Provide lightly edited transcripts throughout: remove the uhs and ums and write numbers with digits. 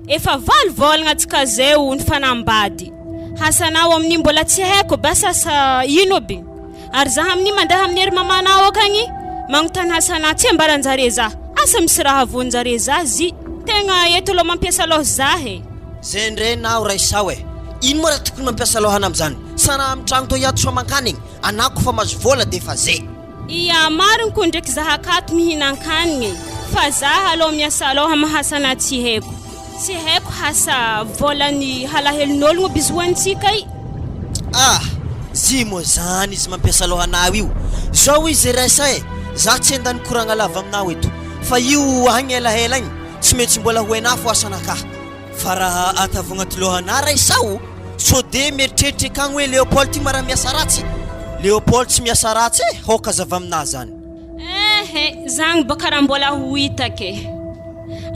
Efa valo vôlagna tsika zeo nifanambady. Hasanao amin'io mbola tsy haiko bas asa ino aby. Ary zah amin'io mandeha amin'ny ery mamanao akagny magnontany hasanah tsy ambaranjare zah. Asa misy raha avoanjare zah zy. Tegna eto aloha mampiasa loha zah e. Zay ndray naho raisao e. Ino moa raha tokony mampiasa loha ana amzany? Sa raha am tragno toa hiato soa amankanigny? Anah kofa mahazo vola de efa zay. Ia marigny ko ndreky zah akato mihinankanigny e, fa zah aloha miasa aloha mahasa na tsy haiko, tsy haiko hasa vôlan'ny halahelon'ologno bizoantsika i. Ah! Zy moa zany izy mampiasa lohanao io, zao izy rsa e, za tsy handany koragna lava aminao eto, fa io agny elaela agny tsy maintsy mbola ho hainao fo asanakahy. Fa raha atavo agnaty lohanà raisao, sode mieritreritra ekagny hoe Léopold ty mara miasa ratsy? Léopold tsy miasa ratsy e, haoka azava aminà zany. Ehe, zagny bôka raha mbola ho hita ke.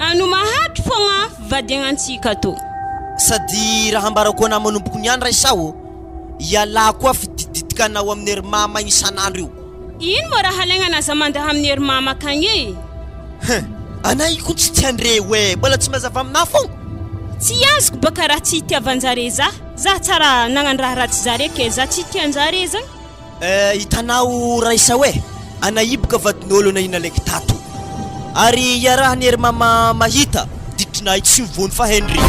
Ano mahatry fogna vadiagnantsika tô. Sady raha ambarako anà manomboko niany raisao, ialahy koa fidididika anao amin'ny ery mama igny isan'andro io. Ino moa raha alaigna aza mandeha amin'ny ery mama akagny e? Hein! Anah io ko tsy tiandreo e! Mbola tsy mazava aminah fogna. Tsy azoko baka raha tsy itiavanjare zah, zah tsara nagnano raha ratsy zare ke zah tsy tianjare zagny. Eh hitanao Raissa hoe anah io boka vadin'olo na ino nalaiko tato ary iarahany ery mama mahita didrinah io tsy ho voany fa Henry.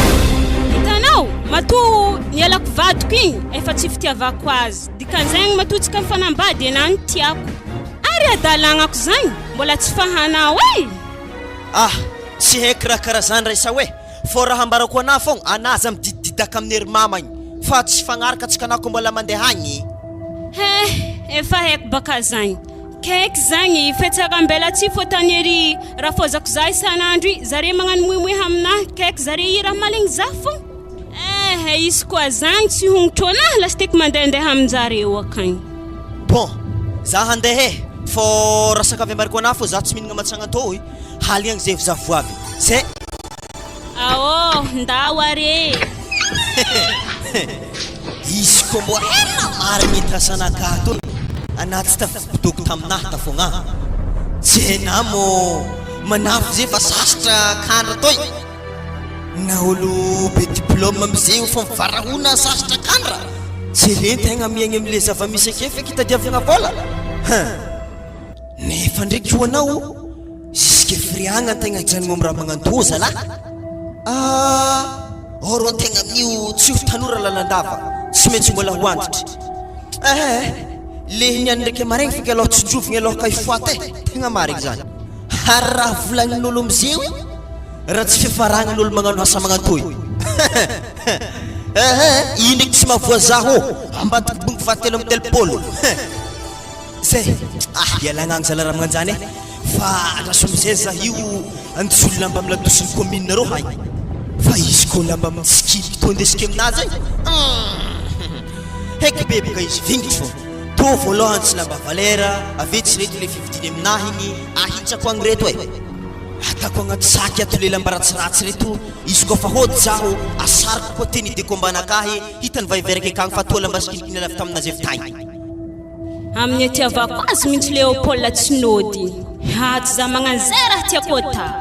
Hitanao, matoa nialako vadiko igny efa tsy fitiavako azy. Dikan'izagny matoa tsika mifanambady enah no tiako. Ary adalagnako zagny mbola tsy fahanao e! Ah! Tsy haiko raha karaha zany Raissa oe! Fô raha ambarako anah fogna, anah aza mididididaka amin'ny ery mama igny fa tsy fagnaraka tsika anah ko mbola mandeha agny. He! Efa haiko baka zagny. Kaiky zagny fiatsarambelatsihy fô tany ery rafozako za isan'andro i, zare magnano moimoy aminah, kaiky zare i raha malegny za fogna. Eh, izy koa zagny tsy hongotro anah lasiteko mandehandeha aminjareo akagny. Bon, za handeha e, fô raha sakafo ambarako anah fô za tsy mihinagna matsagna tô e, haligna agny zay za vo avy, zay. Aô, ndao ary e. Izy koa mbô hena marigny tasanakahy tô, anah tsy tafidoko taminah tafôgna, tsy hainah mô manafo zay fa sasatra kandra tô e. Na olo be diplôme amizay io fa mivarahona sasatra kandra! Jeren tegna miaigna amle zava-misy ake feky itadiavagna vôla hein! Nefa ndreky ho anao jusque firiagna antegna hijanogno am raha magnantoa zalah? Ah! Or antegna amin'io tsy ho tanora lalandava, tsy maintsy mbola ho antitry eh! Le niany ndraiky amaregny feky aloha tsinjovigny aloha ka hifoata e! Tegna marigny zany! Ary raha volagnin'olo amizay io Raha tsy fiafaragna ny olo magnano asa magnantoy eh io ndraiky tsy mahavoa zaho ambadiky bongo fahatelo amby 30 zay ah ialagna agny zala raha magnanjany eh fa andraso amizay za io andiso lamba amy ladosin'ny commune reo hay fa izy koa lamba mitsikiliky tô ndesiko aminazy agny heky be boka izy vignitry fô tô voalohany tsy lamba valera avy eo tsy reto le fividiany aminahy igny ahitsako agny reto e. Atako agnaty sac ato lela mba ratsiratsy reto izy koa fa hody zaho asariko koa teny ideko ambanakahy hitany vaiveraka akagny fa toa lamba sikinikiny avy tamina zevy tagny. Amin'ny itiavako azy mintsy Léopold tsy nody ato za magnano zay raha tiako atao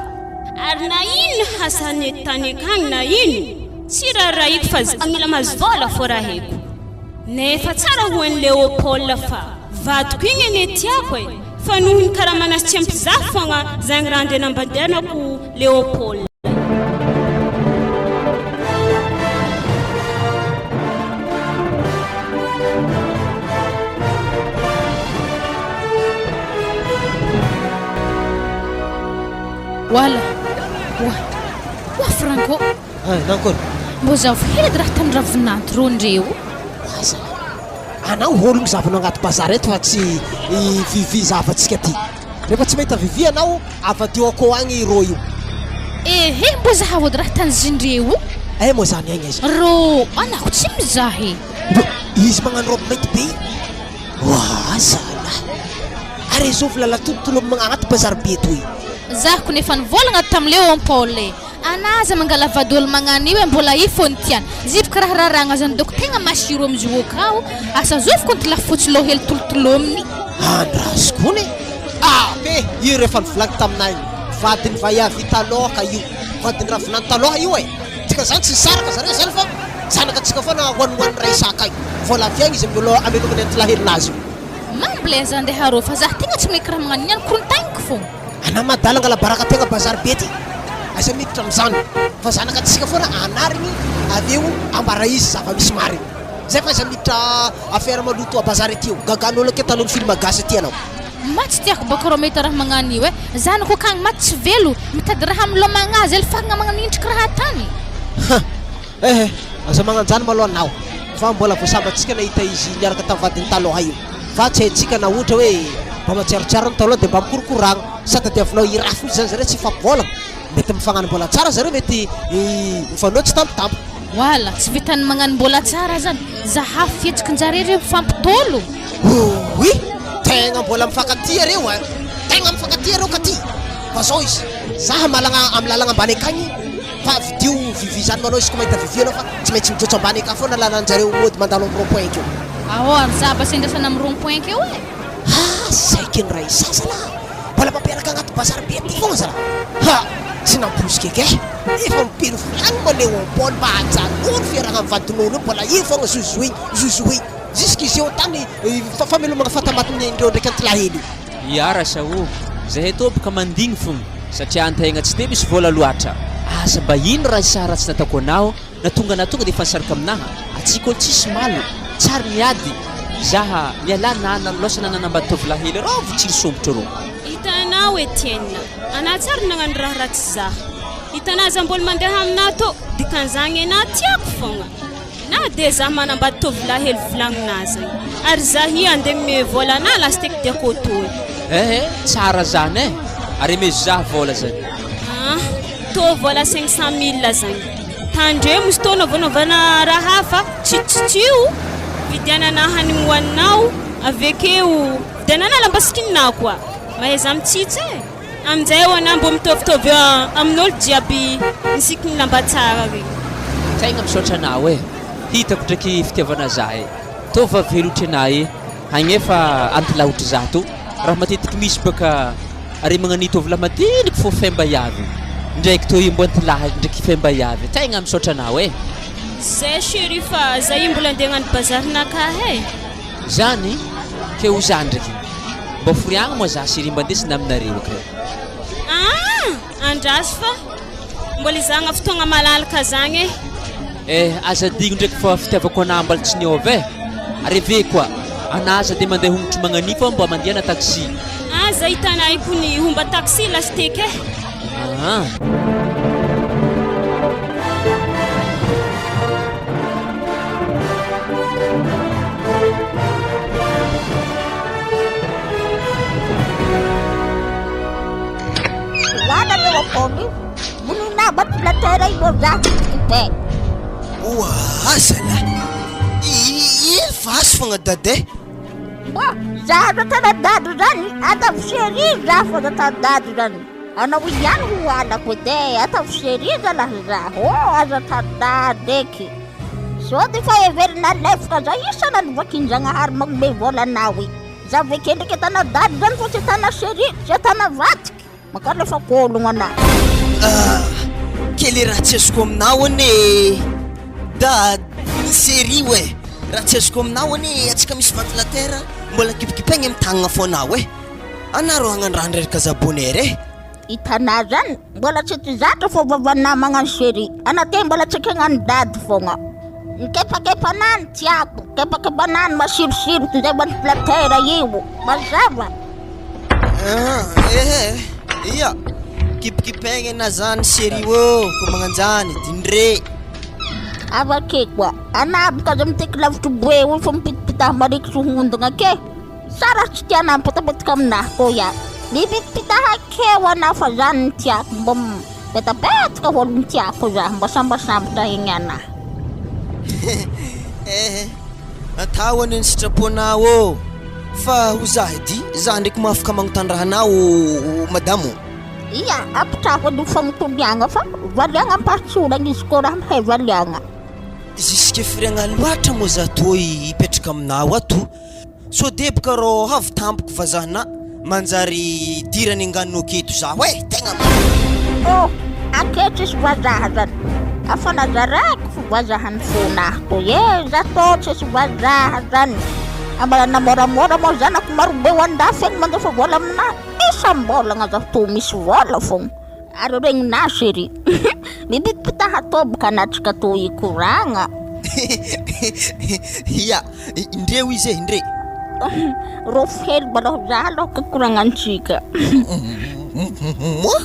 ary na ino hasany tany akagny na ino tsy rarahiko fa za mila mahazo vola fô raheko nefa tsara ho an'i Léopold fa vadiko igny anie tiako e. Fa noho ny karamana sy tsy ampy za fogna zagny raha andeha nambandianako Léopold. Wala! Oa! Oa Franco! Ay, nankory? Mbô zavo hely raha tany ravinanto rô ndreo. Aza. Anao ologno zavanao agnaty bazary eto fa tsy i Vivi zavatsika ty. Rehefa tsy mahita Vivi anao, avadio akô agny i rô io. Ehe, mbô zahavo edy raha tany zindreo. Eh moa zany aigna izy. Rô, anako tsy mizaha e. Mbô izy magnano robe mainty be io. Oa zalahy. Ary azovy lalan-tontolo agnaty bazary be toy. Zahako nefa nivolagna tam Léopold e. Ana aza mangala vady olo magnano io e mbola io fô ny tiany zibiko raha raragna zany doko tegna masiro amizio akao asa zovy konty lafotsy lô hely tolotolominy. Andraso kony e! Ah pe! Io refa nivolagny taminah igny, vadiny vaiavy talôha io, vadiny ravinany talôha io e! Dikan'izany tsy nisaraka zareo zany fa zanaka antsika foana hoanihoan'ny ray isaka io. Vola avy agny izy mbola amelomany antilahelinazy io. Mamy le aza andeha arô fa zah tegna tsy maiky raha magnano niany korontagniko fogna. Anah madala angala baraka tegna bazary be ty. Aiza miditra amizany fa zanaka antsika foana anarigny avy eo ambara izy zava-misy marigny. Zay fa aiza miditra affaire maloto a bazary aty io. Gagan'olo ake tanolo film gasy aty anao. Ma tsy tiako baka rô mahita raha magnano io eh! Zanako akagny ma tsy velo, mitady raha amilomagna azy alefagna magnanindriky raha atany. Huh! Eh eh! Aza magnanjany malôha anao fa mbola vao sambatsika nahita izy niaraka tam vadiny talôha io fa tsy haintsika na ohatra hoe mba matsiarotsiaro ny talôha de mba mikorokoragna sa tadiavinao hirafy mitsy zany zareo tsy hifampivolagna mety mifagnano mbola tsara zareo mety mifanoa tsy tampotampoka. Voila, tsy vitan'ny magnano mbola tsara zany, zahavo fihetsikinjare reo mifampitôlo. Oui! Tegna mbola mifankatia reo ein! Tegna mifankatia reo ka ty! Fa zao izy, za malagna am lalagna ambany akagny fa vidio vivi zany manao izy ko mahita vivi anao fa tsy maintsy mijotso ambany akagny foana lalanjareo mody mandalo am rond point akeo. Ahô ary za mba sendrasana am rond point akeo e! Ha! Saiky ny ray za zalah! Mbola mampiaraka agnaty bazary be aty fogna zalah! Ha! Tsy nampoiziko eky e! Efa mipily vilagny ma Léopold mba ajanony fiarahagna am vadin'olo io mbola io fogna zohizohigny zohizohigny. Jusqu'ici eo tany famelomana fatamatindreo ndraiky antilahely io. Ia rasa o! Zahay tô boka mandigny fogna satria antegna tsy de misy vôla loatra. Asa mba ino raha isa ratsy nataoko anao na tonga na tonga de efa nisaraka aminaha, atsika olo tsisy malo, tsary miady, zaha mialà nana lôsana nanambady tovolahy hely rô vo tsy nisombotra rô. Hitanao Etienne, anah tsary nagnano raha ratsy zah. Hitanah za mbôla mandeha aminah tô, dikan'izagny enah tiako fogna. Na de za manambady tovolahy hely volagnina azany ary za hi ande mime vola anah lasiteky diako auto e. Eh eh tsara zany eh! Ary amezo zah vola zany. Ah tô vola 500 mille zany. Tandremo izy tô navaonavana raha hafa tsitsitsio vidianana hanigny hoaninao avekeo vidianana lamba sikininao koa. Mahaiza mitsitsy eh. Aminjay aho anah mbô mitovitovy amin'olo jiaby misikiny lamba tsara regny. Tegna misaotra anao e! Hitako ndraiky fitiavana za e! Tô va velotry anah e! Hagnefa antilaotry za tô raha matetiky misy baka are magnania tovolahy madiniky fô fembaiavy ndraiky tô io mbô antilahy ndraiky fembaiavy tegna misaotra anao e! Zay chérie fa za io mbola andeha hagnano bazary nakahy e! Zany ke ho za ndraiky. Mba foriagna moa za chérie mba andesina aminareo kay. Ah! Andraso fa mbola izahagna fotoagna malalaka zagny e. Eh aza adigno ndraiky fa fitiavako anah mbola tsy niova eh. Reve koa, anah aza de mandeha hongotry magnania fa mba mandehana taxi. Aza hitanay kony homba taxi lasiteky eh. Ah. Wala leo komi. Bunina bat la terre io za. Be. Oa zalahy! Ino vaso fogna dada e? Mba za ro tanadado zany, ataovy chérie za fô za tanadado zany. Anao ihany ho halako edy e, ataovy chérie zalahy za. Oh aza tanadado eky. Sao de fa heverina lefitra zay isan'andro vakin-jagnahary magnome vola anao i. Za ve kendriky tanadado zany fô tsy tana chérie, tsy tana vadiky. Makany efa kologno ana. Ah, ke le raha tsy azoko aminao anie da serie oe, raha tsy azoko aminao anie atsika misy ventilateur mbola kipikipaigny amy tagnagna fô anao e, anah rô hagnano raha ndreraka za bonheur e. Hitanà zany, mbola tsy ty zatra fô vavanà magnano serie, anà te mbola tsy hagnano dady fogna. Ny kepakepanà no tiako, kepakepanà no masirosiro toy izay ventilateur io, mazava. Ah, eh, ia, kipikipaigna na zany chérie ô, ko magnanjany, dindre. Avake koa, anà boka aza miteky lavitry boe io fa mipitipitaha marikitry hondagna ke. Sa raha tsy tianà mipetapetaka aminà koa ia. Mipitipitaha akeo anà fa zany no tiako, mbô mipetapetaka olo no tiako za, mba sambasambatra igny anà. Eh, atao anie ny sitraponao ô! Fa ho za edy, za ndraiky mahafaka magnontany raha anao madamo ô! Ia, apitraho aloha fagnontoniagna fa valiagna am-pahatsoragna izy koa raha mahay valiagna. Jusque firiagna loatra moa za toa hipetraka aminao ato? Sao deboka rô avy tampoka vazaha na manjary idirany angano aketo zaho eh! Tegna marina. Oh! Ake tsisy vazaha zany. Afanazarako fo vazahan'ny fonah toy e, za tô tsisy vazaha zany. Ambalana moramora moa zanako marobe ho andafy agny mandefa vola aminah, isam-bolagna za tô misy vola fogna. Ary regninah chérie, mipitipitaha toboka anatrika tô hikoragna. Ia, indreo izy e, indre. Rofy hely mbalôha za aloha ka koragnantsika. Moa?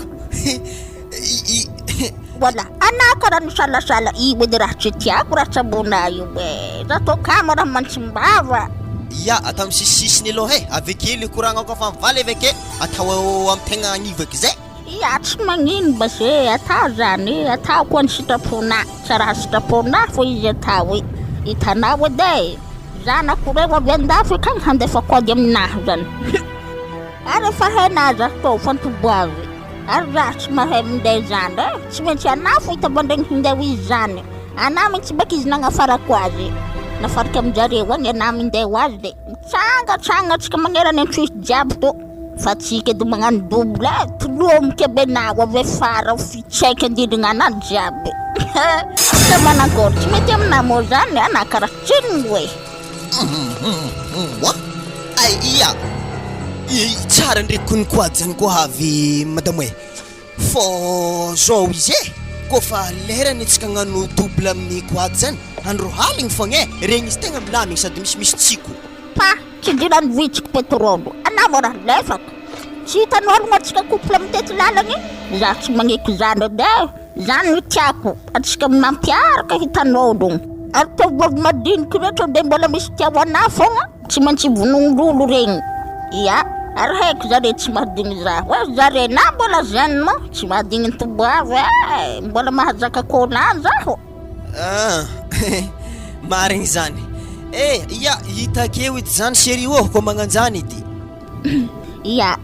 Voilà, anà karaha nisalasala io edy raha tsy tiako raha tsabonà io e, za tô kamo raha mantsim-bava. Ia, atao amin'ny sisisisiny aloha e, avy ake le koragna koa fa mivaly avy ake, atao amin'ny tegna agnivo eky zay. Ia, tsy magnino mba ze atao zany e, atao koa ny sitraponà, tsy raha sitraponà fô izy atao e, hitanao edy e, zanako reo avy andafy akagny handefa kôdy aminahy zany, ary efa hainà za tô fa ntoboavy. Ary raha tsy mahay minday zany eh, tsy maintsy anah fo hitabandregny hinday ho izy zany, anah mintsy baka izy nagnafarako azy, nafariko aminjareo agny anah minday ho azy de mitsangatsangana antsika magnerana antsosy jiaby tô, fa tsika edy magnano double eh, tolomiko aby anah avy afara ho fitsaiky andindrigna anah jiaby, sa manankory tsy mety aminah mô zany anah karaha tsinogno eh. Moa? Ay ia! Tsara ndreky kony koa zany koa avy madamo e! Fô zao izy e! Kôfa lerany antsika agnano double amin'ny quad zany, andro haligny fogna e! Regny izy tegna milamigny sady misimisy tsiko. Pa, tsy idirany vitsiky petrole, anao vao raha lefaka. Tsy hitan'ologno antsika couple mitety lalagna igny, za tsy magneky zany edy e! Zany no tiako, antsika mampiaraka hitan'ologno. Ary tovovavy madiniky reo sao de mbola misy tia ho anah fogna, tsy maintsy vonoin-dolo regny. Ia, ary haiko zare tsy mahadigny zaho e, zare na mbola jeune moa tsy mahadigny ny tovovavy e, mbola mahazaka colant zaho. Ah, marigny zany. Eh, ia, hita akeo edy zany chérie ô, koa magnanjany edy. Ia,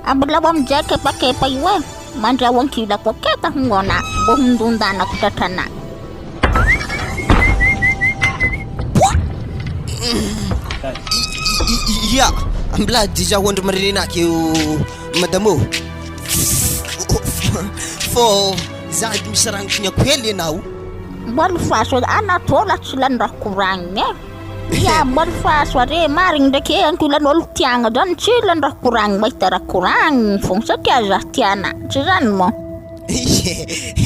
ambilao aminjay kepakepa io e, mandrao ankilako aketa hongona mbô hondondanako tratranà. Ia, mbola dejà ho andro marenena akeo madame ô. Fô za edy misy raha anotaniako hely enao. Mbola faso anatôla tsy lany raha koragnina e. Ia mbola fahasoa re marigny ndraiky e antolan'olo tiagna zany tsy lany raha koragnina mahita raha koragnina fogna satria za tiana tsy zany moa.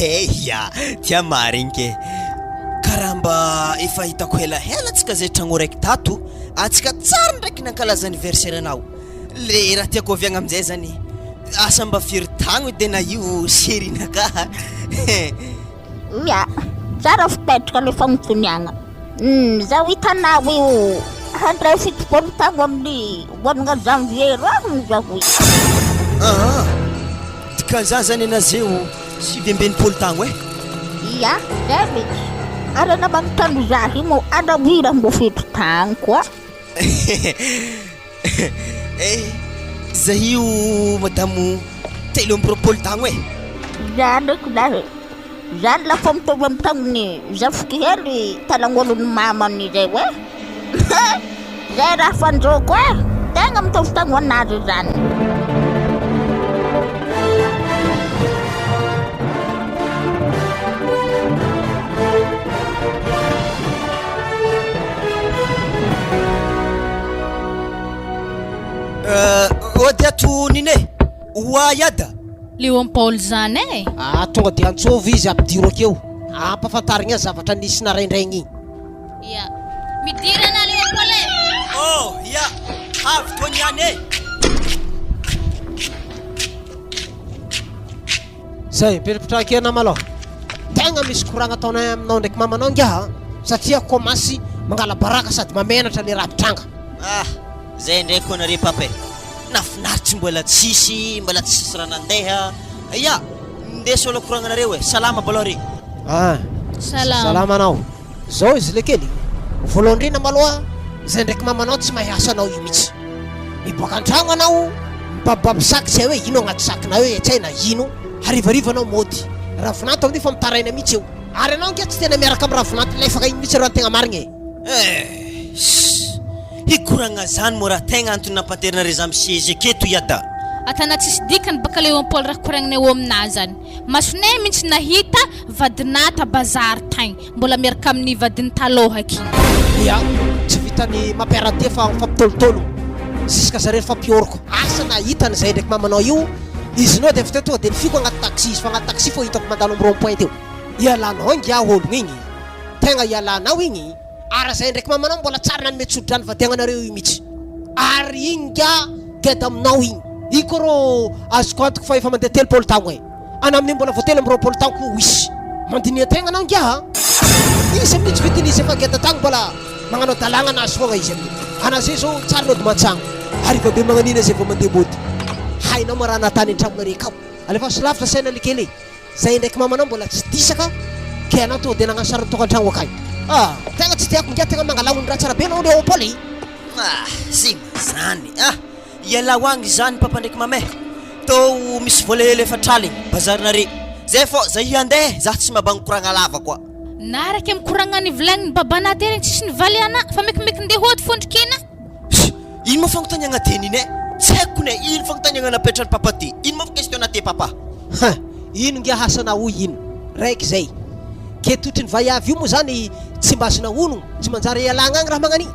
Eia, tia marigny ke. Karaha mba efa hitako helahela antsika zay tragno raiky tato, antsika tsara ndraiky nankalaza anniversaire anao. Le raha tiako aviagna aminjay zany, asa mba firy tagno edy anah io chérie nakahy. Ia, tsara fipetraka le fagnotoniagna. Humm, zaho hitanao io handray 70 taogno amin'ny volagna janvier reo zaho io. Aa, dikan'izany zany ianao zeo 69 taogno eh? Ia, zay mihitsy. Ary anao magnontany zaho io moa anao io raha mbô fito taogno koa. Eh, za io madamo 23 taogno e. Za ndraiky lahy e, za la fa mitovy amin'ny taognony zafiko hely talagn'olon'ny mamany zay hoe zay raha fanjoko e, tegna mitovy taogno anazy zany. Ody ato Nine, ho ahy ada. Léon Paul zany e! Ah, tonga dia antsovy izy ampidiro akeo, ampafantarigny azy zavatra nisy naraindraigny igny. Ia. Midira ana Léon Paul e! Oh, ia, avy toa niany e! Zay, mipetrapetraha kely nama aloha. Tegna misy koragna ataonay aminao ndraiky mamanao ngiahy a, satria commence mangala baraka sady mamenatra le raha mitranga. Ah, zay ndray koa nareo papa e. Nafinaritry mbola tsisy, mbola tsisy raha nandeha. Ya, ndeso aloha koragnanareo e. Salama balao re. Ah, Salama. salama anao. Zao izy le kely, voalohany indrindra maloha zay ndraiky mamanao tsy mahay asanao io mihitsy. Miboaka an-tragno anao, mibabibaby sac tsy hay hoe ino agnaty sac-nao eo, tsy hay na ino, harivariva anao mody. Ravinanto amin'io fa mitaraina mihitsy eo. Ary anao ange tsy tena miaraka amin'ny ravinanto lefaka igny mihitsy raha ny tegna marigna e. Eehh. Hikoragna zany moa raha tegna antony nampaterinareo za misezy aketo iada. Atana tsisy dikany baka Léon Paul raha koragninay ao aminah zany. Masonay mintsy nahita vadinà ta bazary tagny mbola miaraka amin'ny vadiny talôha aky. Ia, tsy vitan'ny mampiara-dia fa mifampitolotologno ziska zare mifampioroko. Asa na hitany zay ndraiky mamanao io izy nao de avy teo tonga de nifiko agnaty taxi izy fa agnaty taxi fô hitako mandalo am rond point teo. Ialanao ingahy ologno igny, tegna ialanao igny. Ary zay ndraiky mamanao mbola tsary nanome tsodrano vadiagnanareo io mitsy. Ary igny nga geda aminao igny. Igny koa rô azoko antoko fa efa mandeha 30 taogno e. Ana amin'igny mbola vao 23 taogno koa wis. Mandiniha tegna anao ngiah a. Izy amin'io tsy vitin'izy efa geda tagny mbola magnano adalagna anazy fogna izy amin'io. Ana zay zao tsary nody mantsagna. Hariva be magnanina zay vao mandeha mody. Hainao ma raha natany an-tragnonareo akao. Alefaso lavitra saina lekely e. Zay ndraiky mamanao mbola tsy disaka ke anao tonga de nagnano sarin'ny tokantragno akagny. Ah! Tegna tsy tiako ingahy tegna mangala ony raha tsara be anao Léopold e! Ah! Zay zany ah! Ialao agny zany papa ndraiky mama eh! Tô misy vola hely efatraligny bazarinare zay fô zay handeha zah tsy mabango koragna lava koa. Na araka mikoragna ny volagniny babanah te regny tsisy nivaly anah fa mekimeky ndeha hody fondro-kena. Ino ma fagnontaniagna teny iny eh? Tsy haiko kone ino fagnontaniagna napetrany papa ty? Ino ma question naty papa? Huh! Ino ngia hasana hoy ino? Raiky zay. Ke totry ny vaiavy io moa zany tsy mba azona onogno, tsy manjary ialagna agny raha magnani.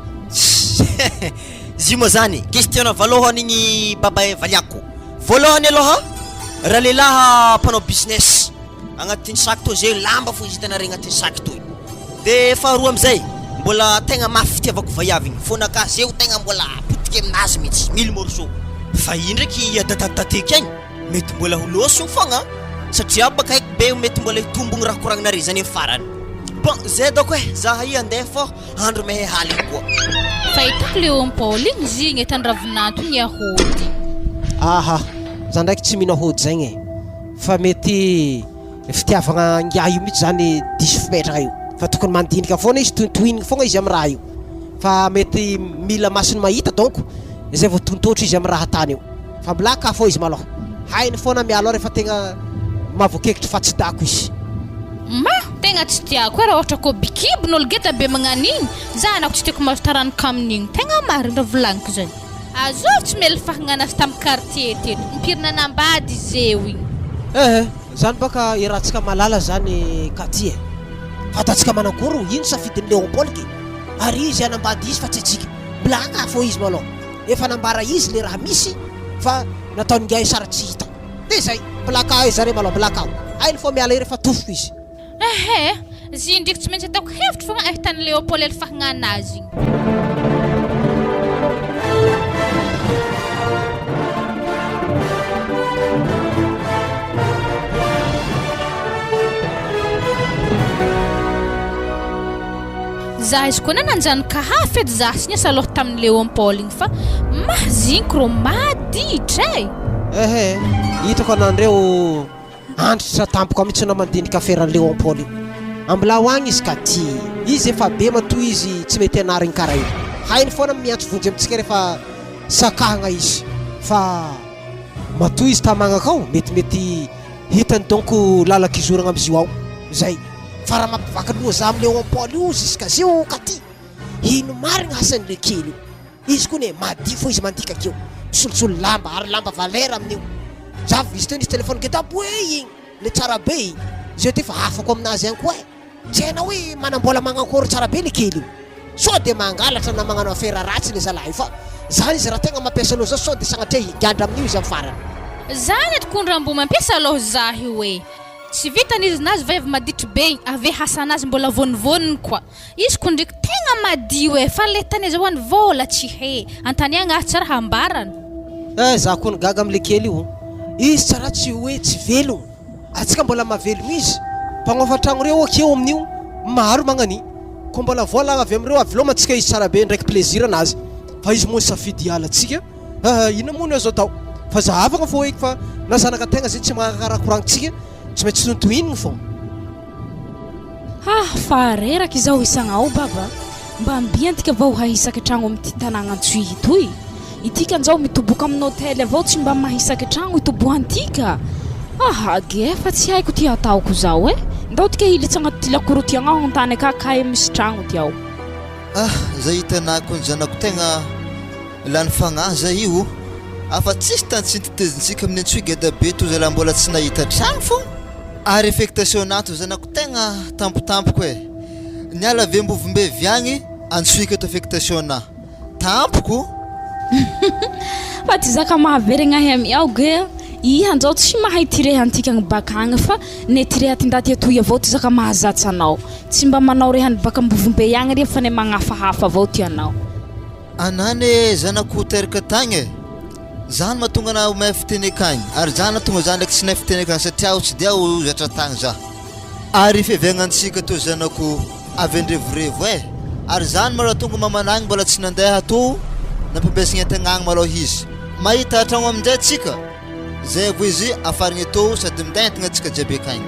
Izy io moa zany question valohany igny baba eh valiako. Voalohany aloha ralehilahy mpanao business. Agnatin'ny sac toy zay lamba fo izy hitanareo agnatin'ny sac toy. De faharoa amizay mbola tegna mafy fitiavako vaiavy igny fônakà zeo tegna mbola potika aminazy mihitsy mille morceaux. Fa i ndraiky adadadadeka agny mety mbola ho lôso fogna satria baka haiko be mety mbola hitombogno raha koragninare zany amy farany. Bon zay dôko e za i andeha fô andro mehe haligny koa. Fahitako le Paoly igny zigny e tandravinanto igny ahody. Aha, za ndraiky tsy mino ahody zegny e. Fa mety fitiavagna ingahy io mihitsy zany diso fipetraka io. Fa tokony mandinika foana izy, tohintohininy foagna izy amin'ny raha io. Fa mety mila masony mahita donc zay vao tontotra izy amin'ny raha atany io. Fa mbola ka fô izy malôha. Hainy foana miala ao rehefa tegna mahavoakekitry fa tsy dako izy. Ma, tegna tsy tiako e raha ohatra kô bikibon'olo geda be magnan'igny, za anako tsy tiako mahazo taranoka amin'igny, tegna marigny raha volagniko zay. Azovy tsy mely fahagnana azy tam quartier teto, impiry nanambady izy eo igny. Eh eh, zany baka iarahantsika mahalala zany Katy eh. Fantatsika manakory io safidin'i Léopold ke. Ary izy hanambady izy fa tsy antsika. Mblaka fô izy malôha. Efa nambara izy le raha misy fa nataon'ingahy sary tsy hita. De zay, mblaka aiza re malôha, mblaka ao. Hainy fô miala ery fa tofoko izy. Ehe, zy ndreky tsy maintsy ataoko hevitry fogna ahitan'i Léopold el fahagnana azy igny. Za izy koa nananjanaka hafa edy za sy niasa loha tamin'i Léopold igny fa mahaziniko rô maditra e! Ehe, hitako anandreo Andritra tampoka mihitsy anao mandinika aferan'i Léon Paul io. Ambilao agny izy ka ty. Izy efa be matoa izy tsy mety anarigny karaha io. Hainy foana miantso vonjy amintsika rehefa sakahagna izy. Fa matoa izy tamagna akao metimety hitany donc lalan-kizoragna amizio ao. Zay. Fa raha mampivaky loha za amin'i Léon Paul io jusqu'à zio ka ty. Ino marigna asan'le kely io. Izy koa ne madio fô izy mandika akeo, misolosolo lamba ary lamba valeur amin'io. Za vao izy teo nisy téléphone geda boe igny, le tsara be igny. Zay ty fa afako aminazy ihany koa e. Tsy hainao hoe manambola magnakôry tsara be le kely io. Sao de mangalatra na magnano afera ratsy le zalahy io fa zany izy raha tegna mampiasa loha zao sao de sagnatria higandra amin'io izy amin'ny farany. Zany edy kondrambo mampiasa loha zah io e. Tsy vitany izy nazy vaiavy maditry be igny ave hasanazy mbola vonivoniny koa. Izy ko ndreky tegna madio e, fa le tany azahoany vôla tsy he, antany agny aho tsy raha ambarany. Eh za kony gaga amle kely io, izy tsara tsy hoe tsy velogno, atsika mbola mahavelogno izy, mpagnofa tragno reo akeo amin'io maro magnani, ko mbola vola avy amreo aviloma atsika izy tsara be ndraiky plaisir anazy, fa izy moa nisafidy hiala atsika, eh inona moa no azo atao, fa zahavagna fô eky fa na zanaka tegna zay tsy magnaraka koragnitsika tsy maintsy tontohinigny fô. Ha fa reraka izao isagnao baba, mba ambiantika vao hahisaky tragno amin'ity tanàgna Antsohihy toy? Itika njao mitoboka amin'ny hôtely avao tsy mba mahisaky tragno itobohantika? Aha ge fa tsy haiko ty hataoko zao e! Ndao tika hilitsy agnaty ty lakoro ty agnao agnontany aka kay misy tragno ty ao. Ah zay hitanako ny zanako tegna lany fagnahy zay io afa tsisy tany tsy nitetezintsika amin'ny Antsohihy geda be toa zalahy mbola tsy nahita tragno fô. Ary affectation ato zanako tegna tampotampoko e! Niala avy Ambovombe avy agny antsoiko eto affectation na. Tampoko? Fa ty zaka mahaveregna ahy amy ao ge, iha njao tsy mahay ty rehantikagny bakagny fa ne ty reha ty ndaty atoy avao ty zaka mahazatsa anao. Tsy mba manao rehany baka Ambovombe agny riha fa ne magnafahafa avao ty anao. Anah ne zanako teraka tagny e! Zany mahatonga anah ho mahay fiteny akagny, ary zany nahatonga zah ndraiky tsy nahay fiteny akagny satria aho tsy dia ho zatra tagny zah. Ary fihevegnantsika toa zanako avy andrevorevo eh! Ary zany malôha tonga mamanagny mbola tsy nandeha tô nampiambesagna entagna agny malôha izy. Mahita tragno aminjay tsika, zay vao izy afarigna tô sady minday entagna tsika jiaby akagny.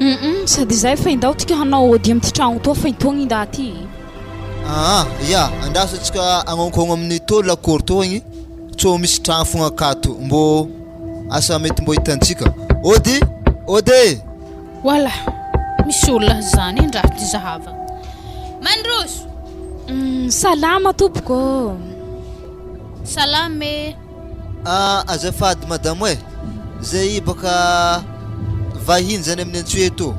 Humm sady izay fa indao tika hanao ody amty tragno toa fa intoagny ndaty. Aa ya, andraso antsika agnaonkôgno amin'ny tô lakoro tô igny tsô misy tragno fogna akato mbô asa mety mbô hitantsika. Ody! Ody e! Wala, misy olona zany e ndraha ty zahava. Mandroso! Uhm, salama tompoko ô! Salama e! Ah azafady madamo e! Zay baka vahiny zany amin'ny antsoy eto,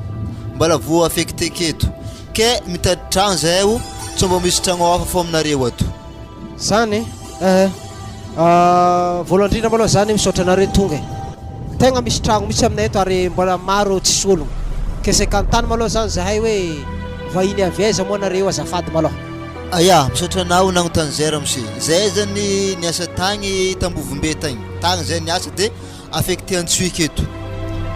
mbala voa affecté keto. Ke mitady tragno zahay o, tsy mba misy tragno hafa fô aminareo ato. Zany e! Eh voalohany indrindra malôha zany misaotra anareo tonga e! Tegna misy tragno mihitsy aminay eto ary mbola maro tsisy ologno. Ke saika anontany malôha zany zahay hoe vahiny avy aiza moa nareo azafady malôha? Aya, misaotra anao nagnontany zay ramose. Zahay zany niasa tagny Tambovombe tagny, tagny zahay niasa de affecté Antsohiky eto.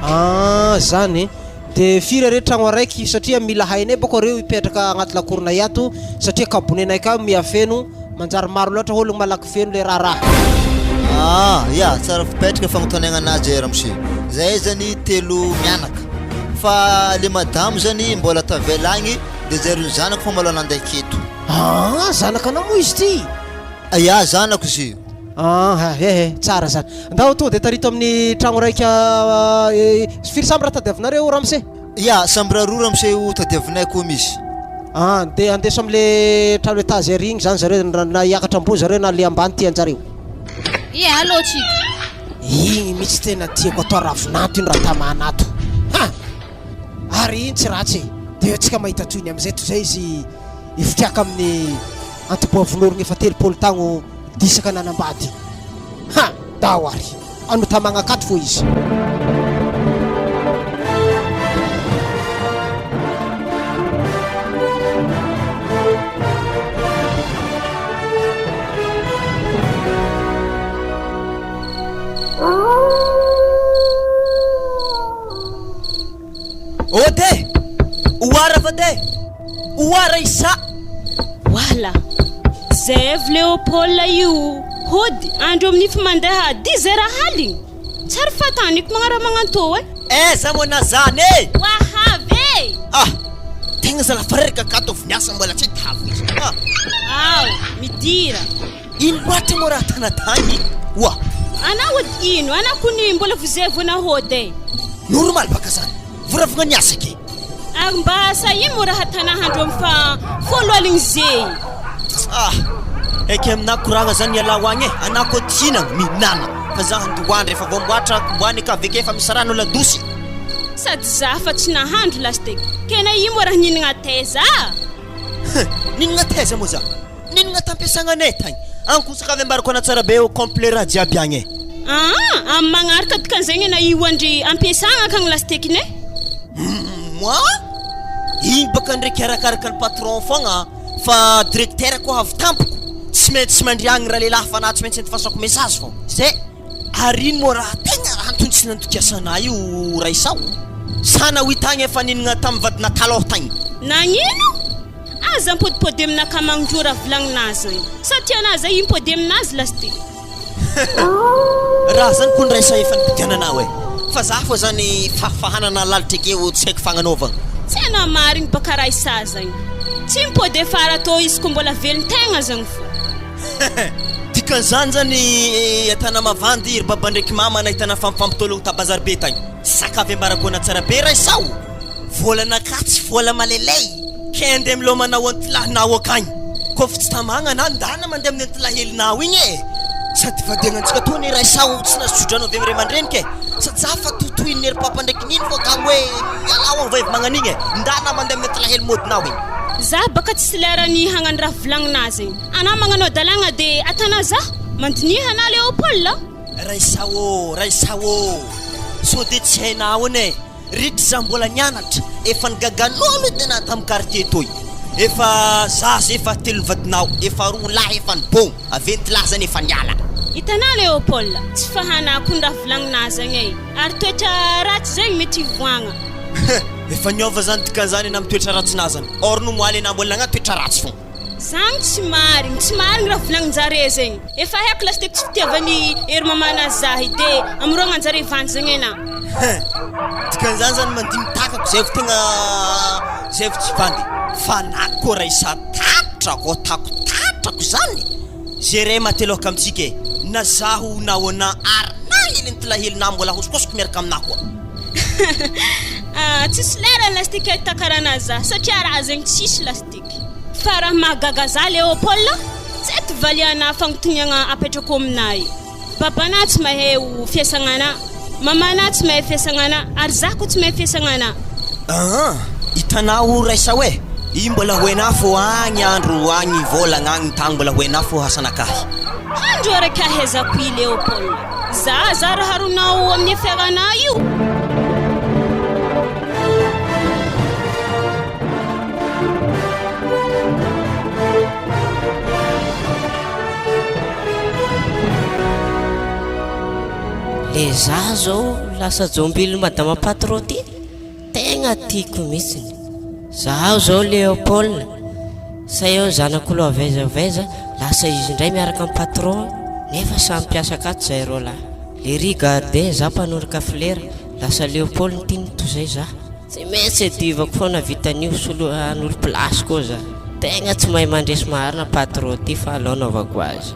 Ah zany e! De firy are tragno araiky satria mila hainay bôka reo hipetraka agnaty lakoronay ato satria kabonenay ka miha feno manjary maro loatra ôlogno malaky feno le raharaha. Ah ya, tsara fipetraka fagnontaniagna anah zay ramose. Zahay zany telo mianaka fa le madamo zany mbola tavela agny de zay ro zanako fa mbola nandeha aketo. Ah zanakanao moa izy ty? Ya zanako izy io. Ah eh eh tsara zany. Ndao tonga de tarito amin'ny tragno raika firy chambre tadiavinareo ramose? Ya, chambre roa ramose io tadiavinay koa misy. Ah de andeso amle trano étage ary igny zany zareo na hiakatra ambony zareo na le ambany tianjareo. Ie allo tsika. Igny mitsy tena tiako atao ravinanto iny raha tamana ato. Ha! Ary iny tsy ratsy e. De eo tsika mahita tohiny amizay tozay izy hifitriaka amin'ny antiboavolorogno efa 30 tagno disaka nanambady. Ha! Dao ary. Ano tamagna akato fô izy. Ode! Oara vade! Oara Isa! Wala! Zev Léopold io hody andro amin'ny fa mandeha dix heures aligny! Tsary fataniko magnara magnantô e! Aiza moa na zany e! Wahavy e! Ah! Tegna zala fareraka akato avy niasa mbola tsy tavy izy. Ah! Ao, midira! Ino loatra moa raha tanatany oa? Ana hody ino? Ana kony mbola vozevona hody e! Normal baka zany, voravogna niasa ke. Ary mba asa ino moa raha tanahandro am fa folo aligny zey? Ah! Eky aminah koragna zany ialahy ho agny e! Anah koa tsy hinagna, mihinagna fa zah andohandry efa voamboatra komboany ka aveke efa misy rano ladosy. Sady zah fa tsy nahandro lasiteky, kena io moa raha nihinagna taiza? Nihinagna taiza moa zah? Ninona tampiasagna anay tagny? Ankotsaka avy ambarako ana tsara be eo complet raha jiaby agny e. Aa amin'ny magnaraka dikan'izegny na io andry ampiasagna akagny lastekiny e. Moi? Igny baka ndraiky arakaraka ny patron fogna fa directeur koa avy tampoko tsy maintsy mandry agny ralehilahy fa na tsy maintsy andefasako message fogna zay. Ary ino moa raha tegna antony tsy nandokiasana io Raissa o? Sa nahoita agny efa nihinagna tamin'ny vadina talôha tagny? Nagnino? Aza mipodipody aminakahy magnondroa raha volagninazy agny. Sa tianazy zay himpody aminazy lasy ty? Raha zany kony Raissa efa nipodiananao e! Fa za fô zany fahafahanana lalitra ekeo tsy haiko fagnanaovagna. Tena marigny baka Raissa zagny. Tsy mipody afara tô izy ko mbola velon-tegna zagny fô. Dikan'izany zany atana mavandy ry baba ndraiky mama nahitana fampifampitologno ta bazary be tagny. Sakavy ambarako ana tsara be Raissa o! Volanakahy tsy vola maleley. Ke andeha milomanao antilahinao akagny. Kôfa tsy tamagna anah ndana mandeha amin'ny antilahelinao igny e! Sady vadiagnantsika toa ny Raissa o tsy nahazo tsodrano avy amin'ny ray aman-dreniko e! Sady za fa totohin'ny hery papa ndraiky nino fô kamo hoe mialao am vehivy magnan'igny e! Ndana mandeha amin'ny atilahelo mody-nao igny. Za baka tsy lerany hagnano raha volagnina zegny. Anà magnano adalagna de atanà za? Mandiniha anà Léopold a! Raissa ô, Raissa ô! Sao de tsy hainà ahoana e! Ritry za mbola nianatra, efa nigagan'olo edy anà tam quartier toy. Efa zaza efa telon'ny vadinao, efa roa lahy efa nibogno, aventy lahy zany efa niala. Hitanà Léopold, tsy fahanako ny raha volagninà zegny e! Ary toetra ratsy zegny mety hivoagna. Efa niova zany dikan'izany enà am toetra ratsinà zany, or no moaly enà mbola nagnano toetra ratsy fogna. Zany tsy marigny, tsy marigny raha volagnin-jare zegny. Efa haiko lasiteo tsy fitiavan'i Hery mamana zahy de amoroagnan-jare vandy zegny enà. Hein! Dikan'izany zany mandigny takako zay vao tegna zay vao tsy vandy. Fa na koa raha isa-tatrako atako tatrako zany, Jere matelôka amintsika e! Na zaho na ona ary na helin'tilahelo na mbola ahosokosoko miaraka aminà koa. Ah, tsisy lerany lasiteo hitakarana za satria raha zegny tsisy lasiteo. Fa raha mahagaga za Léopold, tsy eto valiana fagnontoniagna apetrako aminà io. Babanà tsy mahay ho fiasagnanà, mamanà tsy mahay fiasagnanà ary za koa tsy mahay fiasagnanà. Aa, hitanao Raissa hoe, i mbola ho enà fô agny andro agny vôlagna agny tagny mbola ho enà fô hasanakahy. Handro araka ahaizako i Léopold, za zara haronao amin'ny fiaranà io. Le za zao lasa jombilo madama patron ty tegna tiako mihitsiny. Zahao zao Léopold, say eo zanak'olo avy aiza avy aiza lasa izy indray miaraka am patron nefa samy mpiasa akato zay roa lahy. Lery gardien za mpanoraka flera lasa Léopold ny tiany toy zay za. Tsy maintsy adivako foana vitan'io solo hanolo place koa za. Tegna tsy mahay mandresy marina patron ty fa alao anaovako azy.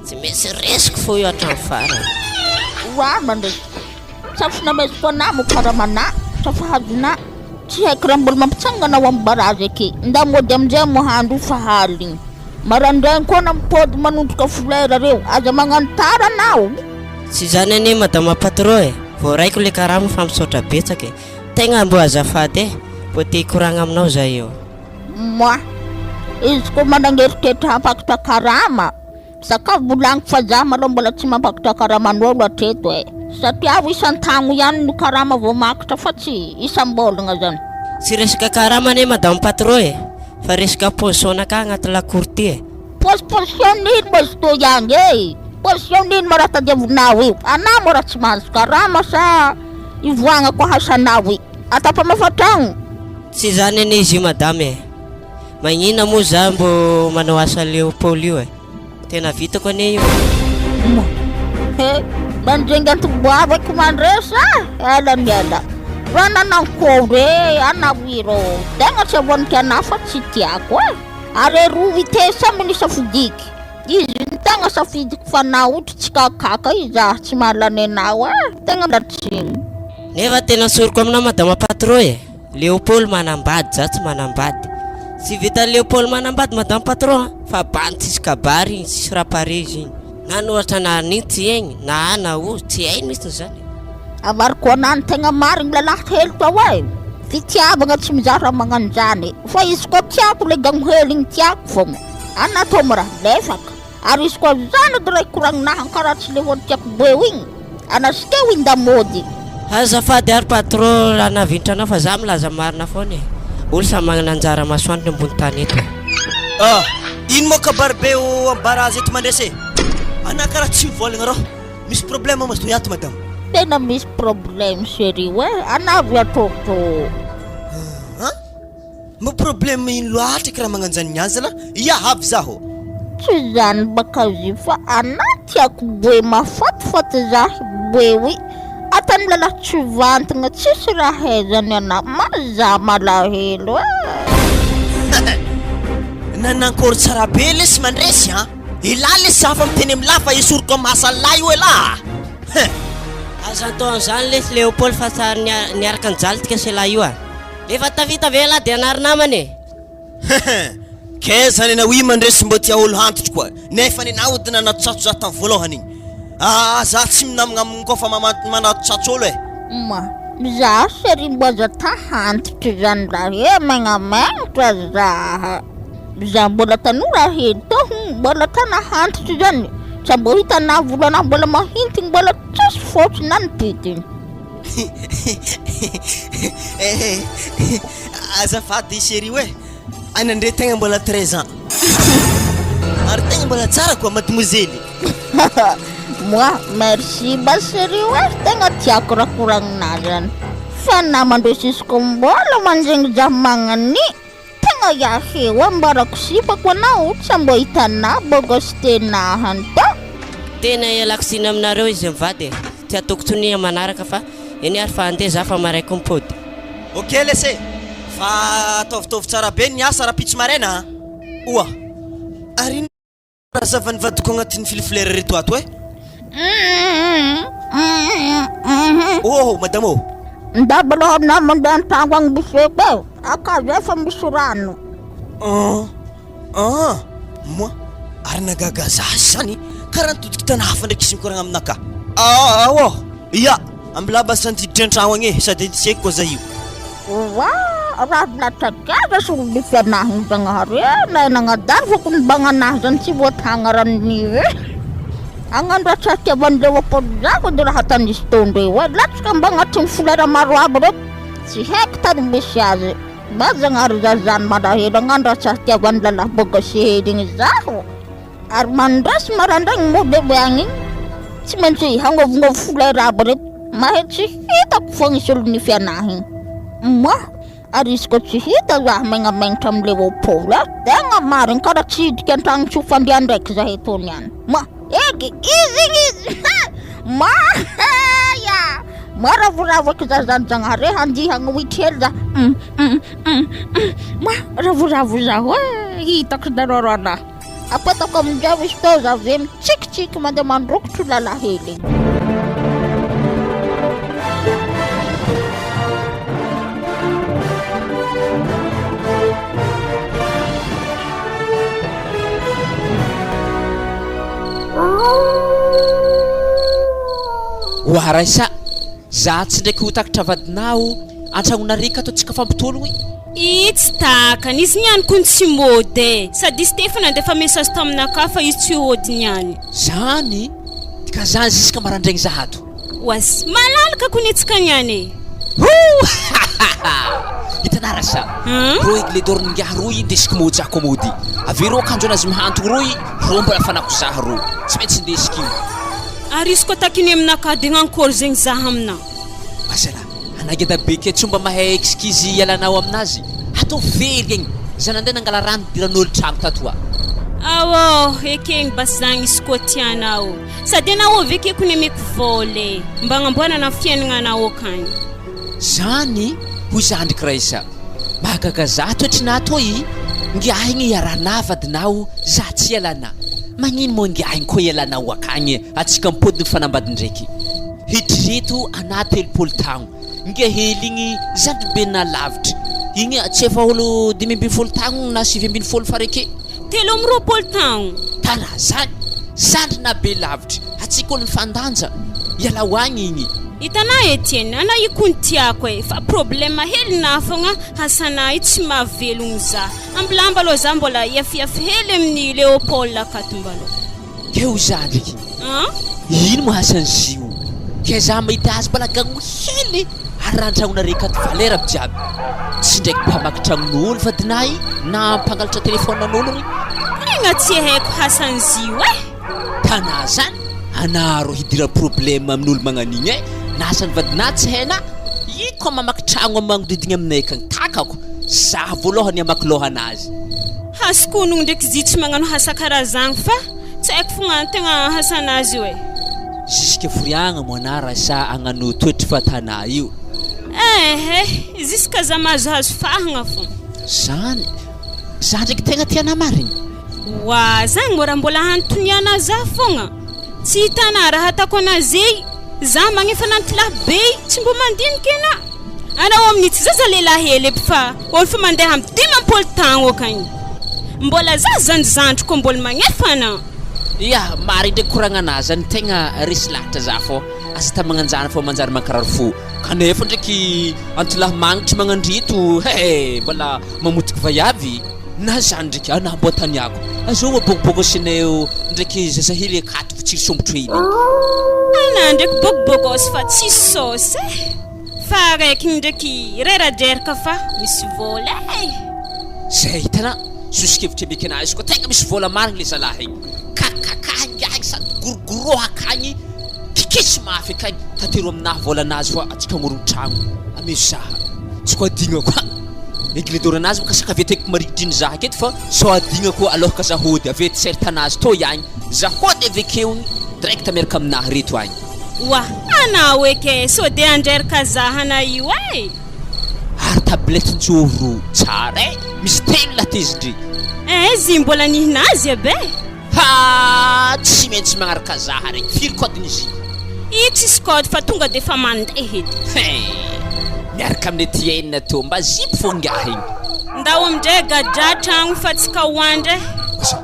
Tsy maintsy resiko fô io hatramin'ny farany. Oa mandresy. Safi nameziko anah mo karamanah sa fahazonah tsy haiko raha mbola mampitsangana ao am barazy aky nda mody amizay mo handro fa haligny marandraigny koa na mipody manondroka folera reo aza magnano tara anao. Tsy izany anie madama patron e, voaraiko le karama fa misaotra betsaka e, tegna mbô azafady e, mbô te hikoragna aminao za io. Moi, izy koa managneritreritra hampakatra karama, zakao volagniko fa za malôha mbola tsy mampakatra karaman'ôlo hatreto e, satria aho isan-tagno ihany no karama vao makatra fa tsy isam-bôlagna zany. Tsy resaka karama anie madame patron e, fa resaka position-nakah agnaty lakour ty e. Posiposition ino moa izy toy agny e? Position ino moa raha tadiavinao io? Anah moa raha tsy mahazo karama sa ivoagnako ahasanao io? Atao mpamafa tragno? Tsy izany anie izy io madame e! Magnina moa za mbô manao asa Léopold io e? Tena vitako anie io e! Moa he! Mandringa antoboabo eky mandresy a! Ela ny ela! Raha nanankory e! Anao irô! Tegna tsy avoaniky anah fa tsy tiako e! Ary eroa ite samy nisafidiky izy ny tegna safidiko fa na otry tsy kakaka izy ah tsy mahalany anao eh tegna miala tsiny. Nefa tena soriko aminao madama patron e! Léopold manambady za tsy manambady. Tsy vitan'i Léopold manambady madame patron a! Fa bandy tsisy kabary igny, tsisy raha pare izy igny. Na ny ohatra anaran'igny tsy haigny, na A na O, tsy hainy mihitsiny zany e. Avariko anah ny tegna marigny lalahy hely tao e! Fitiavagna tsy mizaha raha magnano zany fa izy koa tiako le gagno hely igny tiako fogna anah tô miraha lefaka ary izy koa zany edy raha ikoragninahy karaha tsy le olo tiako beo igny anah sy teo indamôdy. Azafady ary patron raha nahavinitra anao fa za milaza marina foana e! Olo samy magnana anjara masoandrony ambony tany eto e! Ah! Ino moa kabary be eo am barazy eto mandresy e! Anah karaha tsy mivolagna rô! Misy problème ma zao ato madame? Tena misy problème chérie oe, anavy atrôtrô. An? Mba problème ino loatra kiraha magnanjany niany zalah? Ia avy zaho. Tsy zany baka izy fa anah tiako boe mahafatifaty zah boe oi atany lalah tsy vantagna tsisy raha haizany anah ma zah malahelo eh. Nanankory tsara be lesy mandresy an! Elah lesy za fa miteny amin'lah fa esoriko amin'ny asan'lah io elah a! Hein! Aza atao an'izany lesy Léopold fa sary niaraka nijaly tika sy elah io a! Efa tafita ve elah de hanary namana e! Hein! Kay zany enao io mandresy mbô tia olo hantitry koa nefa nenao ody nanatsatso za tam voalohany igny. Aa za tsy minamagna aminy koa fa manatsatsy olo e. Ma, za chérie mbo aza ta hantitry zany raha e, megnamenatra za. Za mbola tanora hely teo hono mbola ta nahantitry zany, sa mbo hitanà volana mbola mahintigny mbola tsisy fôtsy na ny pitiny. Eh, azafady chérie oe, anà ndray tegna mbola 13 ans. Ary tegna mbola tsara koa mademoiselle. Moi, merci ma chérie oe, tegna tiako raha koragninà zany. Fa namandreo sisiko mbola manjegny za magnani. Tegna iahy eo ambarako sipako anao tsy mbo hitanà bogos tena hanta. Tena ialako tsiny aminareo izy mivady e! Tsy ataoko tsony manaraka fa eny ary fa andeha za fa maray ko mipody. Ok lese fa ataovitaovy tsara be ny asa rapitso maraina a! Oa! Ary inona raha zava-nivadiko agnatin'ny filifilera reto ato e? Oh madama ô! Ndaba aloha aminah mandeha an-tragno agny boseko e! Aka zay fa misy rano. An! An! Moa ary nagaga za zany karaha nitodiky tany hafa ndraiky izy mikoragna aminakahy. Ao ô! Ya! Ambilà mba santiditra an-tragno agny e, sady tsy haiko koa za io. Oa! Raha latsak'aza solon'ny fianahiny Zagnahary e, na nagnadalo foko ny bagnanahy zany tsy voatagna ranon'io e. Agnano raha tsy hatiavan'i Léopold zako de raha ataon'izy tondreo e, latsaka mba agnatin'ny folera maro aby reto, tsy haiko tany misy azy. Mba Zagnahary za zany malahelo agnano raha tsy hatiavan'ny lalahy bogosy hely igny zaho. Ary mandrasy marandraigny moa bebe agny igny tsy maintsy hagnovognovo folera aby reto mahay tsy hitako fogna i solonify anahy igny. Moi, ary izy koa tsy hita zah megnamenatra am Léopold a, tegna marigny karaha tsy hiditra antragno tsy ho fandeha ndraiky zahay tô niany. Moi, eky izy igny izy ha! Moi, ya! Moi ravoravo eky zah zany Zagnahary e, handihy hagnohitry hely zah, hum hum hum hum, moi ravoravo zaho e, hitako nareo ralahy. Apetako amin'izao izy teo za ve mitsikitsiky mandeha mandrokotro lalahelo igny. Oa Raissa, za tsy ndraiky ho takatra vadinao antragnonare ka ataontsika fampitologno e. Ii tsy takany, izy niany kony tsy mody e! Sady izy te efa nandefa message taminakahy fa izy tsy hody niany. Zany? Ka zany ziska marandraigny za ato. Oas, malalaka kony antsika niany e! Houhahaha! Hitanà rasa, rô aigle d'or n'ingahy rô indesiko mody za kô mody. Avy eo rô akanjo anazy mihantogno rô i, rô mbola fanako za rô. Tsy maintsy indesiko io. Ary izy koa takiny aminakahy de gn'ankôry zegny za aminà. Azalahy. Anah geda be ke tsy mba mahay excuse ialanao aminazy, ataovy very egny, za nandeha nangala rano nidiran'olo tragno tato a. Aô, ekegny basy zagny izy koa tianao. Sady anao avy ekeko ny ameko vôla e, mba agnamboarana ny fiaignananao akagny. Zany hoy zandriko Raissa, mahagaga za toetrinah tô i, ngiahy igny iarahanah vadinao za tsy ialanah, magnino moa ngiahy igny koa ialanao akagny atsika mipody mifanambady ndreky. Hitreto anah 30 tagno nge hely igny zandry be na lavitra igny tsy efa olo 15 tagno na 19 fa reke. 23 tagno. Tara zany zandry na be lavitra atsika olo mifandanja ialao agny igny. Hitanà Etienne, anà io kony tiako e, fa problème hely nà fogna hasanà io tsy mahavelogno za, ambilamba aloha za mbola hiafiafy hely amin'i Léopold akato mbalôha. Keo zandriky. An? Ino moa asan'izy io? Kay za mahita azy mbola gagno hely ary raha andragnonareo akato valeur aby jiaby. Tsy ndraiky mpamaky tragnon'olo vadinay na mpangalatra téléphone an'olo ry. Tegna tsy haiko hasan'izy io eh! Tanà zany anaro hidira problème amin'olo magnan'igny eh! Na asan'ny vadinà tsy hainà, io koa mamaky tragno am magnodidigny aminay akagny takako, za voalohany hamaky lôhanazy. Hasiko onogno ndraiky zy tsy magnano hasa karaha zagny fa tsy haiko fogna tegna hasanazy io e. Jusque foriagna moa anah raha sa agnano toetry fa tanà io. Ehe, jusque za mahazohazo fahagna fô. Zany, za ndraiky tegna tia anah marigny. Oa, zagny moa raha mbola hantoniana za fogna. Tsy hitanà raha ataoko anazy ei, za magnefa anantilahy be tsy mbô mandiniky anah. Anao amin'io tsy zaza lehilahy hely aby fa olo fa mandeha amin'ny 50 taogno akagny. Mbola zaza zany zandriko mbola magnefa anah. Ya, marigny ndraiky koragnanà zany, tegna resy lahatra za fô asa ta magnanjany fô manjary mankarary fo, kanefa ndraiky antilahy magnitry magnandrito he mbola mamotiky vaiavy, na zany ndraiky anà mbô taniako, azao moa bôgôbôgôsinay eo ndraiky zazahely akato fa tsisy sombotro hely. Anà ndraiky bôgôbôgôsy fa tsisy saosy e! Fa araiky igny ndraiky reradreraka fa misy vôla e! Zay hitanà, sosokevitra ameko anà izy koa tegna misy vôla marigny le zalahy igny, kakakaka ingahy igny sady gorogoroha akagny, kikisy mafy akagny, tatero aminah vôlanazy fa antsika hamorogno tragno, amezo zaha, tsy ko adignako ha! Aigle d'or anazy bôka sakaveteko marigidrigny zaha aketo fa sao adignako alôhaka za hody avy eo t-shirt anazy tô ihagny, za hody avekeo igny direct miaraka aminah reto agny. Oa, anao eky e, sao dia handreraka zahana io e! Ary tablette njoro tsara e! Misy telo lahy tezidry. Eh zy mbola nihina azy aby e! Ha! Tsy maintsy magnaraka zaha regny. Firy code n'izy? Io tsisy code fa tonga de efa mandeha edy. Hein! Miaraka amin'ny Etienne tô mba zipo fô ingahy igny. Ndao amindray gadra tragno fa tsy kaoandra e! Asa!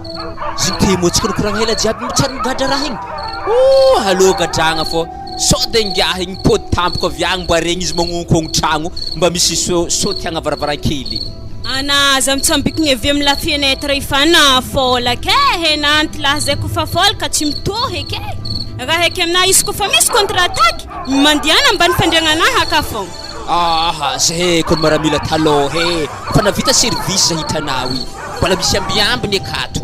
Zigny temo antsika nikoragna ela jiaby mbo tsary migadra raha igny. Ooh! Aleo gadragna fô. Sao de ingahy igny mipody tampoka avy agny mba regny izy magnonkogno tragno mba misy saute agna varavarankely. Ana aza mitsambikigna avy amy la fenêtre fa na fôlaka e, henanty lahy zay kofa fôlaka tsy mitohy eky e, raha eky aminah izy kofa misy contre attaque mandiana ambany fandriagnanah aka fôgna. Aha, zay ko maramila talôha e, fa navita service za hitanao i, mbola misy ambiambiny akato.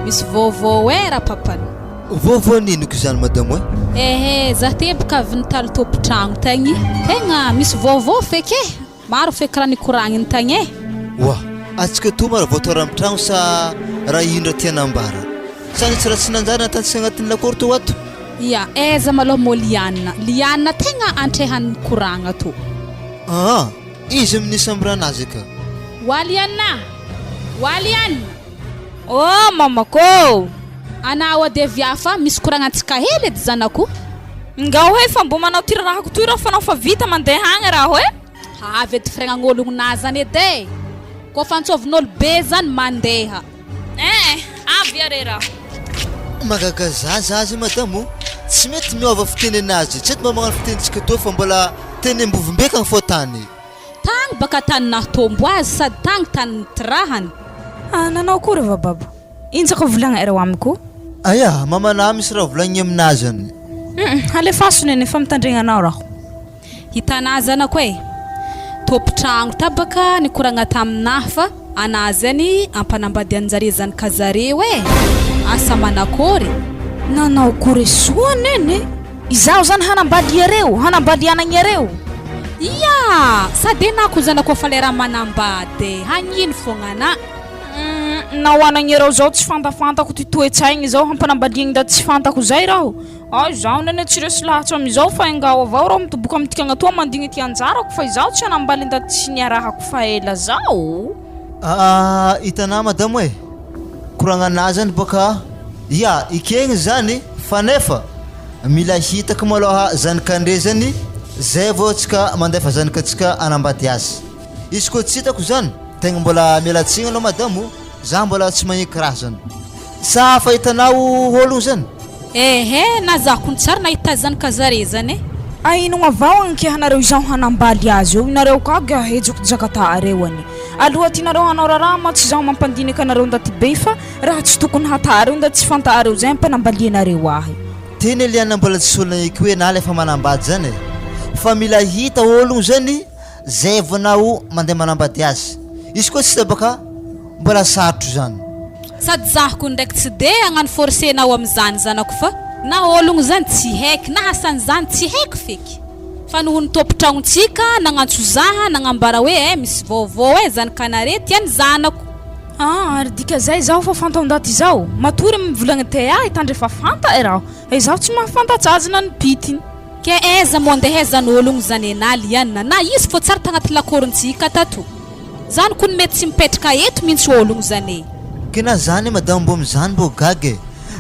Misy vaovao eh rapapany. Vaovao n'ino ko izany madamo eh? Ehe, za teboka avy nitaly tompon-tragno tagny, tegna misy vaovao feky eh, maro feky raha nikoragniny tagny eh. Oa, atsika toa ma raha vao tao ramitragno sa raha ino raha tiana ambara? Sa nisy raha tsy nanjary natantsika agnatin'ny lakoro tao ato? Ia, aiza malôha mô Liana, Liana tegna antrehan'ny koragna tô. Aa, izy amin'ny samborana azy ka. Oa Liana! Oa Liana! Ô mamako ô! Anao ade vià fa misy koragnantsika hely edy zanako. Ngao he fa mbô manao ty rarahako toy raho fa nao fa vita mandeha agny raho e! Avy edy firegnan'ologna zany edy e! Kôfa antsôvin'olo be zany mandeha. Eh! Avy are raho. Mahagaga zaza azy madame o! Tsy mety miova fitenena azy, tsy mety mba magnano fitenintsika toa fa mbola teny Ambovombe kagny fô tany. Tagny baka tany nahatombo azy sady tagny tany nitirahany. Ah, nanao akory va baba? Ino tsako volagna ereo amiko? Aya, mamanah misy raha volagniny aminazy zany. Hum, alefaso nene fa mitandregna anao raho. Hitanà zanako e! Tompon-tragno tabaka nikoragna taminah fa anà zany ampanambady anjare zanakazareo e! Asa manakôry? Nanao akory soa nene? Izaho zany hanambady iareo, hanambady anagn'iareo? Ia! Sady enà ko zanako efa lera manambady e! Hagnino fogna anà? Hum, nao anagn'iareo zao tsy fantafantako ty toe-tsaigny zao, hampanambadiagny ndaty tsy fantako zay raho? Ay izaho nene tsy resy lahatsa amizao fa engao avao raho mitoboka amintika atoa mandigny ty anjarako fa izaho tsy hanambaly ndaty tsy niarahako fa ela zao. Aa hitanà madamo e! Koragnanà zany bôka ya ekegny zany fa nefa mila hitako malôha zanakandre zany zay vao tsika mandefa zanakatsika hanambady azy. Izy koa tsy hitako zany tegna mbola miala tsigny anao madamo za mbola tsy magneky raha zany. Sa fa hitanao ôlogno zany? Ehe, na za kony tsary nahita zany ka zare zany e. A inogna avao agnikihanareo izaho hanambaly azy eo, inareo ka ga hejiko jakata'areo anie. Aloha ty nareo hanao raraha ma tsy izaho mampandinika anareo ndaty be fa raha tsy tokony hata'areo ndaty tsy fanta'areo zay ampanambalianareo ahy. Teny Eliana mbola tsy olona eky hoe na alefa manambady zany e! Fa mila hita ologno zany zay vao nao mandeha manambady azy. Izy koa tsy hita baka mbola sarotro zany. Sady zaho ko ndraiky tsy de hagnano force nao amizany zanako fa na ologno zany tsy haiky na asan'izany tsy haiko feky fa noho ny tompotragnontsika nagnantso zaha nagnambara hoe eh misy vaovao eh zanakanare tiany zanako. Ah ary dika zay zaho fa fantao ndaty izao matory mivolagna te ahy tandre fa fanta e raho e zaho tsy mahafantatsa azy na ny pitiny. Ke aiza moa andeha zany ologno zany enah Liana na izy fô tsary tagnaty lakôrontsika tato. Zany kony mety tsy mipetraka eto mintsy ologno zany e. Ke na zany madame mbô amizany mbô gaga e!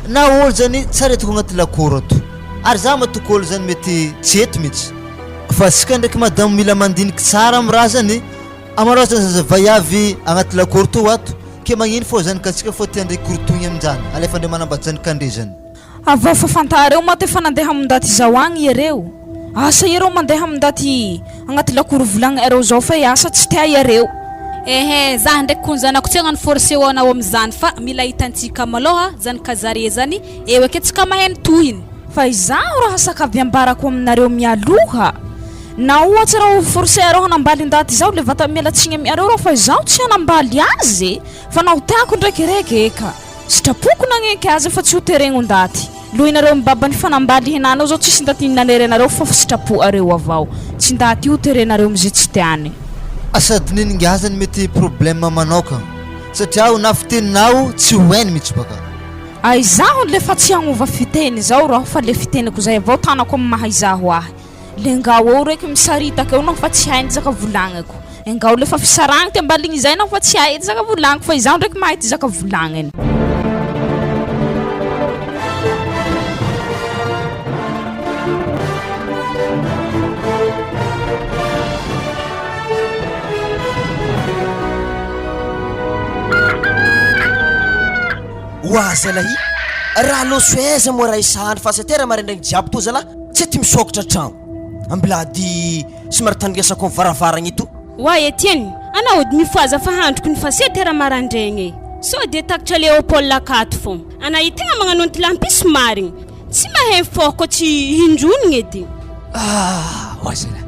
Na olo zany tsary ataoko agnaty lakoro ato. Ary za matoky olo zany mety tsy eto mitsy. Fa asika ndraiky madamo mila mandiniky tsara am raha zany, amarao zany zaza vaiavy agnaty lakoro tô ato, ke magnino fô zany ka tsika fô tiandre korontogny aminjany, alefandre manambady zany kandre zany. Avao fa fantareo mato efa nandeha am ndaty izao agny iereo. Asa iereo mandeha am ndaty agnaty lakoro volagny areo zao fa asa tsy tia iareo. Ehe, zah ndraiky kony zanako tsy hagnano force ho anao amizany fa mila hitantsika malôha zany kazare zany eo ake tsika mahay ny tohiny. Fa izaho raha sakavy ambarako aminareo mialoha, na ohatsy raha ho forcer areo hanambaly ndaty izao le vata miala tsigny amiareo raho fa izaho tsy hanambaly azy e, fa naho tiako ndraiky reke eka sitrapoko nagneky azy fa tsy ho teregno ndaty, lohinareo mibaba ny fanambaly henanao zao tsisy ndaty nanery anareo fa sitrapo'areo avao, tsy ndaty io terenareo amze tsy tiany. Sady nini ngah zany mety problème manaoka satria aho na fiteninao tsy ho hainy mitsy baka. A izaho le fa tsy hagnova fiteny zao raho fa le fiteniko zay avao tanako am maha izaho ahy. Le engao eo reky misaritaka eo naho fa tsy hainy zaka volagniko. Engao le fa fisaragna ty ambaligny zay naho fa tsy hay ty zaka volagniko fa izaho ndraiky mahay ty zaka volagniny. Oa zalahy, raha loso aiza moa raha isahany fa satera maraindraigny jiaby toa zalahy tsy ety misokatra tragno. Ambilady somary tandriasako amin'ny varavaragna ito. Oa Etienne, anao ody mifohaza fa handriko ny fa setera maraindraigny e. Sao dia takitra Léopold akato fô. Anà io tegna magnano antilampiso marigny. Tsy mahay mifoha koa tsy hindronigny edy. Ah, oa zalahy,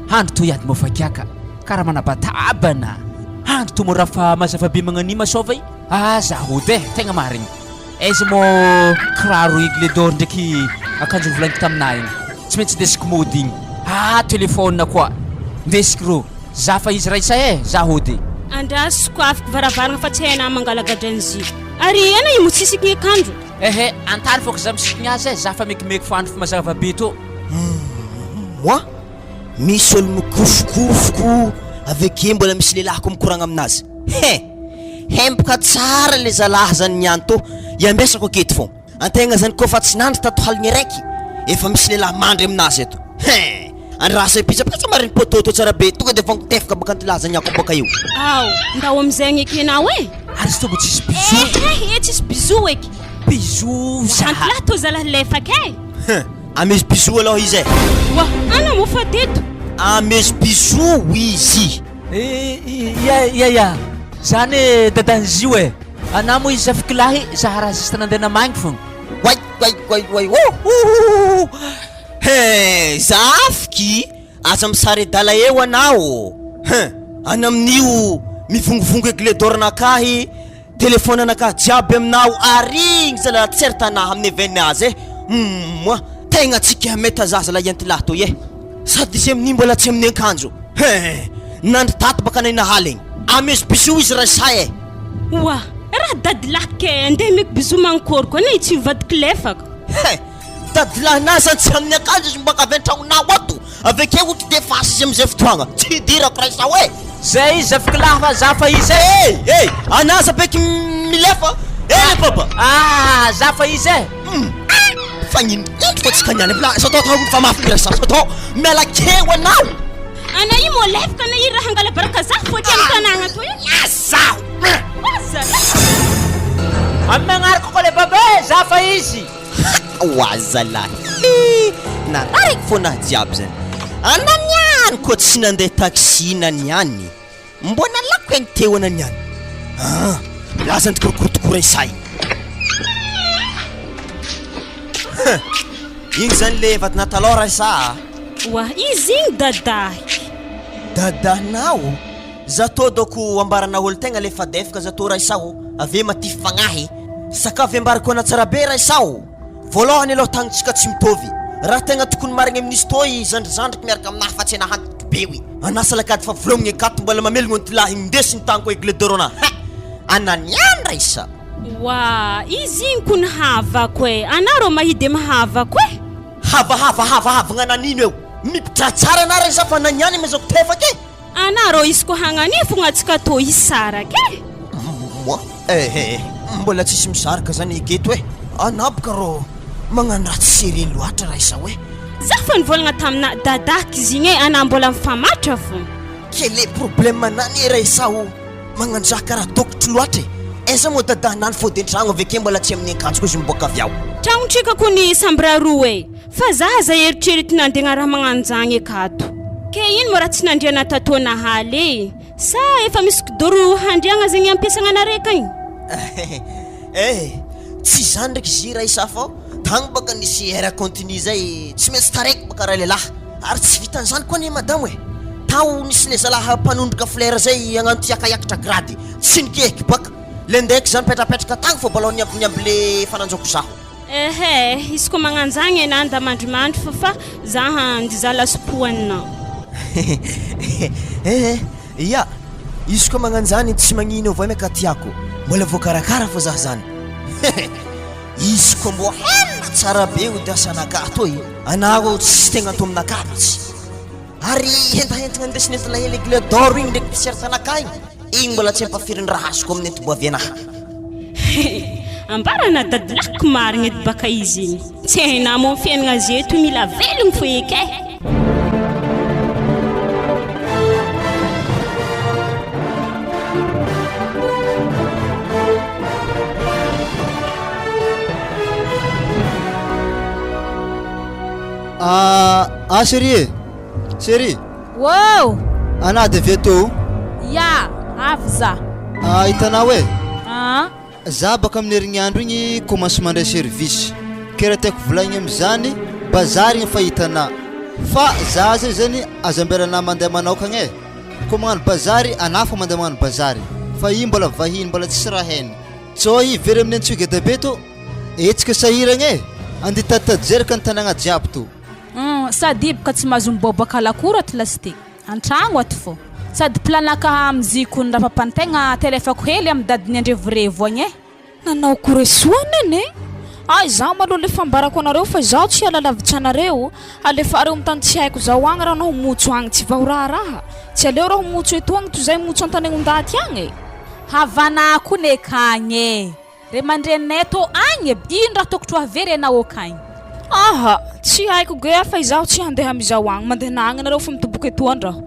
handro toy ady mofakiaka, karaha manabatabana. Handro toa mora fa mazava be magnan'io masôva i. Ah za hody eh, tegna marigny. Aiza mô kiraro aigle d'or ndraiky akanjo novolagniko taminah igny. Tsy maintsy indesiko mody igny. Ah telephone koa ndesiko rô. Za fa izy raisa eh, za hody. Andraso sokafiko varavaragna fa tsy hainah mangala gadran'zy. Ary ena io mosisiky ny akanjo. Ehe, antary fôko za misikigny azy eh, za fa mekimeky fo andro fa mazava be tô. Moi, misy olo mikofokofoko avy ake mbola misy lehilahy koa mikoragna aminazy. He! Hemboka tsara le zalahy zany niany tô, iambesako aketo fô. Antegna zany kôfa tsy nandry tato haligny araiky, efa misy lehilahy mandry aminazy eto. Hein! Andraso pitsapitsa marigny pôtô tô tsara be, tonga de vangotefaka baka antilaza niako bôka io. Ao, ndao amizay agnekenao e! Ary izy tô mbo tsisy bisou. Ehe, e tsisy bisou eky. Bisou za. Antilahy tô zalahy lefaka e! Hein! Amezo bisou alôha izy e! Oa, ana moa fa teto. Amezo bisou izy. Ia ia ia, za anie dadan'i Zio e! Anah moa izy zafikilahy, za raha juste nandeha namangy fogna. Oay oay oay oay ouhouhouhou He zafiky aza misary adala eo anao ô! Hein ana amin'io mivongovongo aigle d'or nakahy Telephone anakahy jiaby aminao ary igny zala tsert anah amin'ny event azy eh Humm tegna tsy kiameta za zala iantilahy toy eh Sady izy amin'igny mbola tsy amin'ny ankanjo hein Nandry tato baka nay nahaly igny Amezo bisou izy raisay eh. Oa! Raha dadilahy ke andeha ameko bisou mankôry koa anie tsy hivadiky lefaka. He! Dadilahy nahy zany tsy amin'ny akanjo izy mibaka avy an-tragnonao ato Avy akeo ohatry de fasy izy amizay fotoagna. Tsy idirako raha izaho e! Zay izy zafikilahy fa za fa izy e! Hey! Hey! Anà za beky milefa! Hey le baba! Ah! Za fa izy e! Hum! Fa gnino indro fa tsy kaniany la sao tao tao fa mafy mila sa sao tao miala keo anao! Anà io moa lefaka anà io raha hangala baraka za fô aty amin'ny tanàgna toy e! Zaho! Zalahy! Amin'ny magnaraka koa le baba e! Za fa izy! Oa zalahy hii narariko fona jiaby zany ana niany koa tsy nandeha taxi na niany mbô nalako aigny teo ana niany ah laza ny tikorokorotokoray say hein igny zany le vadinà talôha raisa a Oa izy igny dadahy. Dadanao? Za tô dôko ambaranao olo tegna le fadefaka za tô raisa ô ave matify fagnahy sakafo ambarako ana tsara be raisa ô voalohany aloha tagnitsika tsy mitovy raha tegna tokony marigny amin'izy tô i zandrizandriky miaraka aminahy fa tsy ana antitry be oe ana salakady fa vologny akato mbola mamelogno antilahy indesiny tagnako aigle d'or ana ha ana niany raisa. Oa izy igny kony havako e ana rô mahide mihavako e. Hava hava hava havagna nanino eo mipitraha tsara ana raisa fa ana niany amezako tefaka e. Ana rô izy ko hagnanio fogna atsika tô hisaraka e. Moi eh eh mbola tsisy misaraka zany eketo eh. Ana boka rô. Magnano raha tsy sérieux loatra raha izao eh. Za fa nivolagna tamina dadaky izy igny e, anah mbola mifamatra fô. Quel est problème anah anie raha izaho magnano raha karaha dokotro loatra e. Aiza moa dadanah ny fody an-tragno avy ake mbola tsy amin'ny akanjoko izy miboaka avy ao. Tragnontsika kony samby roa e. Fa za aza eritreretina andeha raha magnanjagny akato. Ke ino moa raha tsy nandriana tato nahaly e? Sa efa misy kidoro handriagna zegny ampiasagna anare kagny? Eh! Tsy izany ndraiky izy raha isafa ao, tagny baka nisy air continu zay tsy maintsy taraiky baka ralehilahy, ary tsy vitan'izany koa anie madamo e! Tao nisy le zalahy mpanondroka fleur zay hagnano tiaka hiakatra grade, tsy nikehiky baka, le ndraiky za nipetrapetraka tagny fô balao niamby niamby le efa nanjoko zaho. Ehe, izy ko magnanjagny enah nda mandrimandry fô fa za handiza lasopy hoanina. Ehe, ya, izy koa magnanjany tsy magnino avao ka tiako, mbola voakarakara fô za zany. Izy koa mbô hena tsara be ody asanakahy toy, anao tsy tegna atao aminakahy mihitsy. Ary hentahentagna ndesy nentina hely aigle d'or igny ndraiky t-shirt anakahy igny, igny mbola tsy ampafirin'ny raha azoko amin'ny enti-boavy anahy. Ambarana dadilako marigny edy baka izy igny. Tsy hainà moa ny fiaignana azy eto mila velogno fo eky e. Ah, ah chérie e! Chérie! Wow! Anah de avy eto o! Ya, avy za. Ah, hitanao e! Ah. Za baka amin'ny herignandro igny commence mandray service. Ke raha tiako volagniny amizany, bazary igny fa hitanà. Fa za zay zany aza ambelanà mandeha manokagna e! Ko magnano bazary, anà fô mandeha magnano bazary. Fa i mbola vahiny mbola tsisy raha hainy. Tsô i very amin'ny antsohihy geda be tô. Hetsika sahiragna e! Andeha hitady jeraka ny tanagna jiaby tô. Hum, sady boka tsy mahazo miboaboaka lakoro ato lasite. Antragno ato fô. Sady planaka amiziko ny rapapantegna telefako hely amy dadiny andrevorevo agny e. Nanao kore soa neny e! Ay izaho maloha le fambarako anareo fa izaho tsy hiala lavitra anareo, alefareo am tany tsy haiko zaho agny raha nao motso agny tsy vaho raharaha, tsy aleo raho motso etoagny toy zay motso antanegn'ondaty agny e! Havana koa nekagny e! Ray aman-dreninay tô agny e! Ino raha tokotro havery anao akagny? Aha! Tsy haiko gea fa izaho tsy handeha amizao agny, mandehana agny nareo fa mitoboka etoan-draho.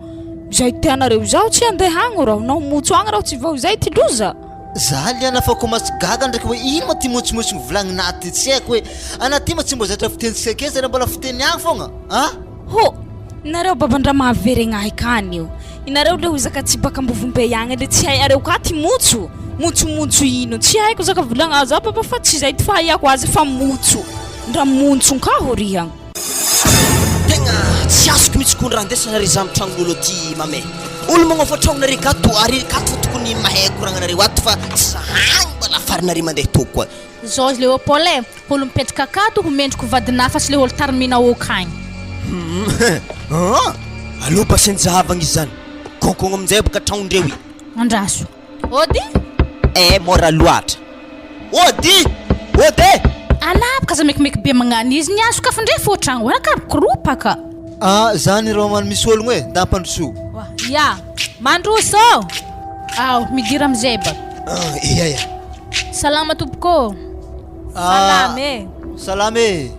Izay tianareo, izaho tsy handeha agny raho, nao motso agny raho tsy vao izay ty loza! Za liana fa komasy gaga ndraiky hoe ino ma ty motsimotsy novolagninà ty tsy haiko hoe anà ty ma tsy mba zatra fiteny tsika kely zany mbola fiteny agny fogna a! Ho! Nareo baban-draha mahaveregna ahy kany io. Inareo le hozaka tsy baka ambovombe agny le tsy hay areo ka ty motso! Motsomontso ino? Tsy haiko zaka volagna za papa fa tsy zay ty fahaiako azy fa motso ndra montson-kaho riha. Tegna tsy azoko mihitsy kony raha andesana ry za mitragnon'olo aty mame. Olo magnofa tragnonareo akato ary akato fa tokony mahay koragnanareo ato fa tsy za agny mba lafarinareo mandeha tô koa. Georges Léopold e, olo mipetraka akato ho mendriko vadinà fa tsy le olo tarimina okagny. Hum aleo basenjahavagna izy zany. Kônkôgno aminjay boka tragnondreo i. Andraso. Ody? Eh mora loatra. Ody! Ody e! Alà ka aza mekimeky be magnano izy ny azo kafindre fô tragno anaka mikoropaka. Ah zany rô man misy ologno e, nda ampandrosoa. Ya, mandroso ô! Ao, midira amizay ba. Ah ia ia. Salama tompoko ô. Salama e. Salama e.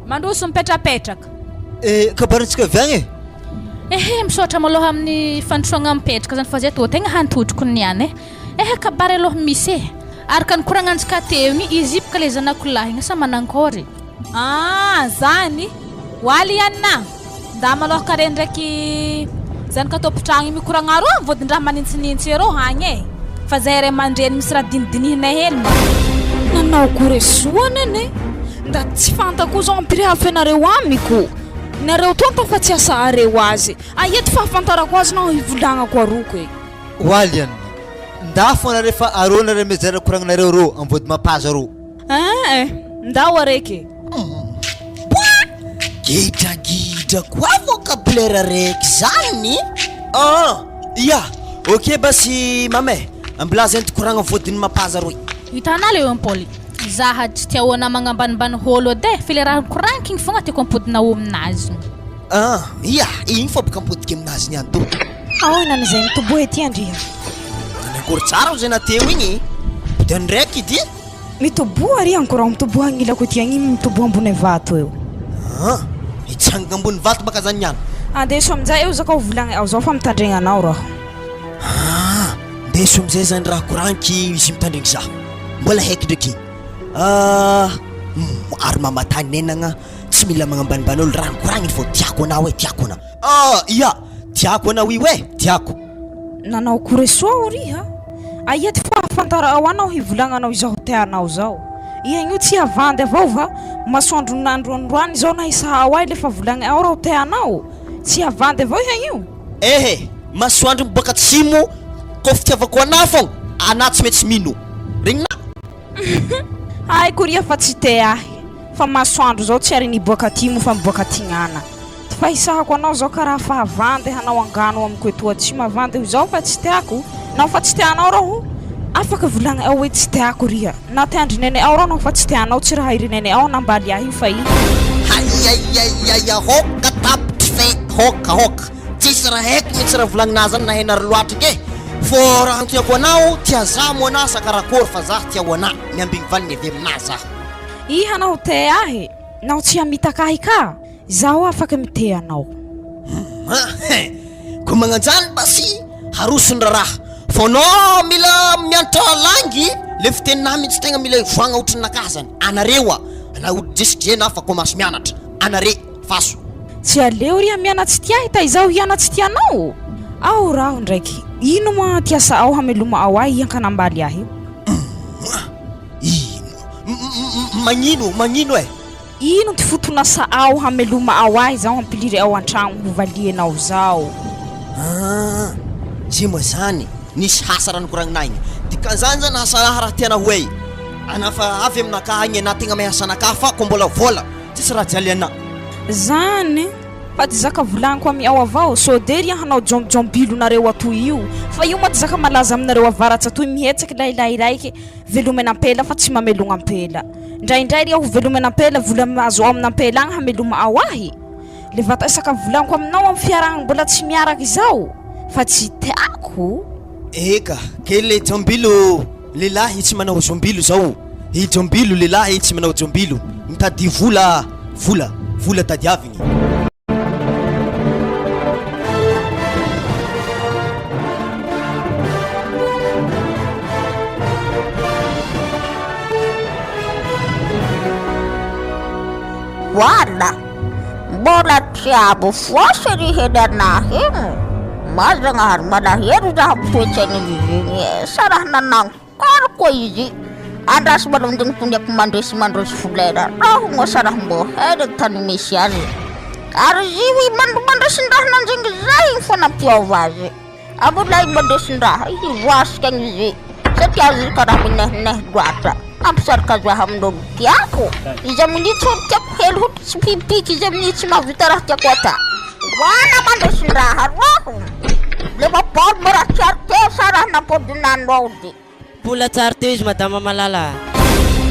Mandroso mipetrapetraka. Eh, kabarintsika avy agny e. Ehe, misaotra malôha amin'ny fandrosoagna mipetraka zany fa zay tô tegna hantotroko niany e. Ehe, kabary alôha misy e. Araka ny koragnantsika teo igny, izy bôka le zanako lahy igny sa manankôry? Ah, zany! Oaly Anna! Nda malôha kare ndraiky zanaka tompon-tragno igny mikoragna arô vôdin-draha manintsinintsy arô agny e! Fa zahay ray aman-dreny misy raha dinidinihinay hely mba. Nanao kore soa nene, ndaty tsy fantako zao ampirehafenareo amiko, nareo tonta fa tsy asahareo azy, aia ty fahafantarako azy nao hivolagnako aroko e. Oaly Anna, ndà fona refa arô nareo mizara koragnanareo rô am vody mapaza rô. Eeh, ndao areke. Boa! Gidragidra koa vocabulaire raiky zany an! Ya! Ok basy mama e! Mbola aza enti-koragna vôdin'ny mapaza roy. Hitanà le Paoly, zaha tsy tia ona magnambanimbany ôlo edy e, fa le raha nikoragniko igny fogna tiako ampodina aminazy. An! Ya! Igny fô boka ampodiko aminazy niany tô. Ahoana no izay mitoboha ety Andria? Nanakôry tsara aho zay nateo igny e! Podiany ndraiky ity. Mitoboha ary anko raho mitoboha agnilako aty agny mitoboha ambony vato eo. Aa! Mitsangana ambony vato baka zany niany. Andeso aminjay eo zaka ho volagny ao zao fa mitandregna anao raho. Aa! Ndeso amizay zany raha koranky izy mitandregny zaho. Mbola haiky ndraiky igny. Aa! Ary mamatanenagna tsy mila magnambanimbany olo raha nikoragniny fô tiako anao e tiako anao. Aa! Ia! Tiako anao io e! Tiako. Nanao akory soa o riha? Aia ty fahafantara'ao anao hivolagnanao izaho tea anao zao? Iha io tsy havandy avao va? Masoandro nandroandroany izao nahisaha'o ahy le fa volagne'ao raho tea anao? Tsy havandy avao iha io? Ehe! Masoandro miboaka atsimo ko fitiavako anah fogna anah tsy maintsy mino. Regninah? Haiko riha fa tsy tea ahy fa masoandro zao tsy ary niboaka atimo fa miboaka atignana. Ty fahisahako anao zao karaha fahavandy hanao angano amiko etoa tsy mavandy ho zao fa tsy tiako naho fa tsy tianao raho afaka volagny ao hoe tsy tiako riha na tiandry nene ao raho naho fa tsy tianao tsy raha iry nene ao hanambaly ahy io fa i Hayayayaya hoka tapitry fe hoka hoka tsisy raha haiko mintsy raha volagninà zany na hainareo loatra ke fô raha antiako anao tia zah mo anà sa karakôry fa zah tia ho anà miambigny valiny avy aminà zah. Iha naho tea ahy naho tsy hamitaka ahy ka. Izaho afaka miteha anao. Humm ko magnanjany basy haroso ny raraha fô anao mila mianatra langue le fiteninah mintsy tegna mila ivoagna ohatry ny nakah zany anareo a na jesy na fa commence mianatra anare faso. Tsy aleo ry mianatsy tia ahy ta izaho hianatsy tia anao? Ao raho ndraiky, ino moa ty asa ao hameloma ao ahy hiankanambaly ahy io? Humm ino magnino magnino eh. Ino ty foton'asa ao hameloma ao ahy zaho hampiliry ao antragno ho valienao zao. Aa ze moa zany nisy hasa raha nokoragnina igny dikan'izany zany hasa raha tiana ho hay ana fa avy aminakahy agny ana tegna mahay asanakahy fa ko mbola vola tsisy raha jaly ana. Zany fa ty zaka volagniko amy ao avao sode ry hanao jombijombilo nareo atoy io fa io moa ty zaka malaza aminareo avaratsa atoy mihetseky lahilahy raiky velomena ampela fa tsy mamelogna ampela. Ndraindray ry aho velomana ampela vola azo ao amina ampela agny hameloma ao ahy le vata isaka volaniko aminao am fiarahagna mbola tsy miaraka izao fa tsy tiako. Eka, kely le jombilo lehilahy tsy manao jombilo zao i jombilo lehilahy tsy manao jombilo mitady vola vola vola tadiavigny. Voilà! Mbola tsy abo fosa ry henanahy igny. Mazagnahary malahelo zaho amin'ny toetsain'izy igny e. Sa raha nanango Kalo koa izy. Andraso maloha ndry mitoniako mandresy mandroso folera raho moa sa raha mbô hela ny tany misy azy. Ary izy io i mandresin-draha nanjingy zay igny fô nampiôva azy. Ambola i mandresin-draha hivoasika agny izy satria azy karaha minehinehy loatra. Mampisarika zaho amin'olo tiako. Izy amin'io tsy olo tiako hely ho tsy pipiky izy amin'io tsy mahavita raha tiako atao. Wana mandresin-draha roho. Le mampody mora tsy ary teo sa raha nampody nanody. Mbola tsary teo izy madama malala a.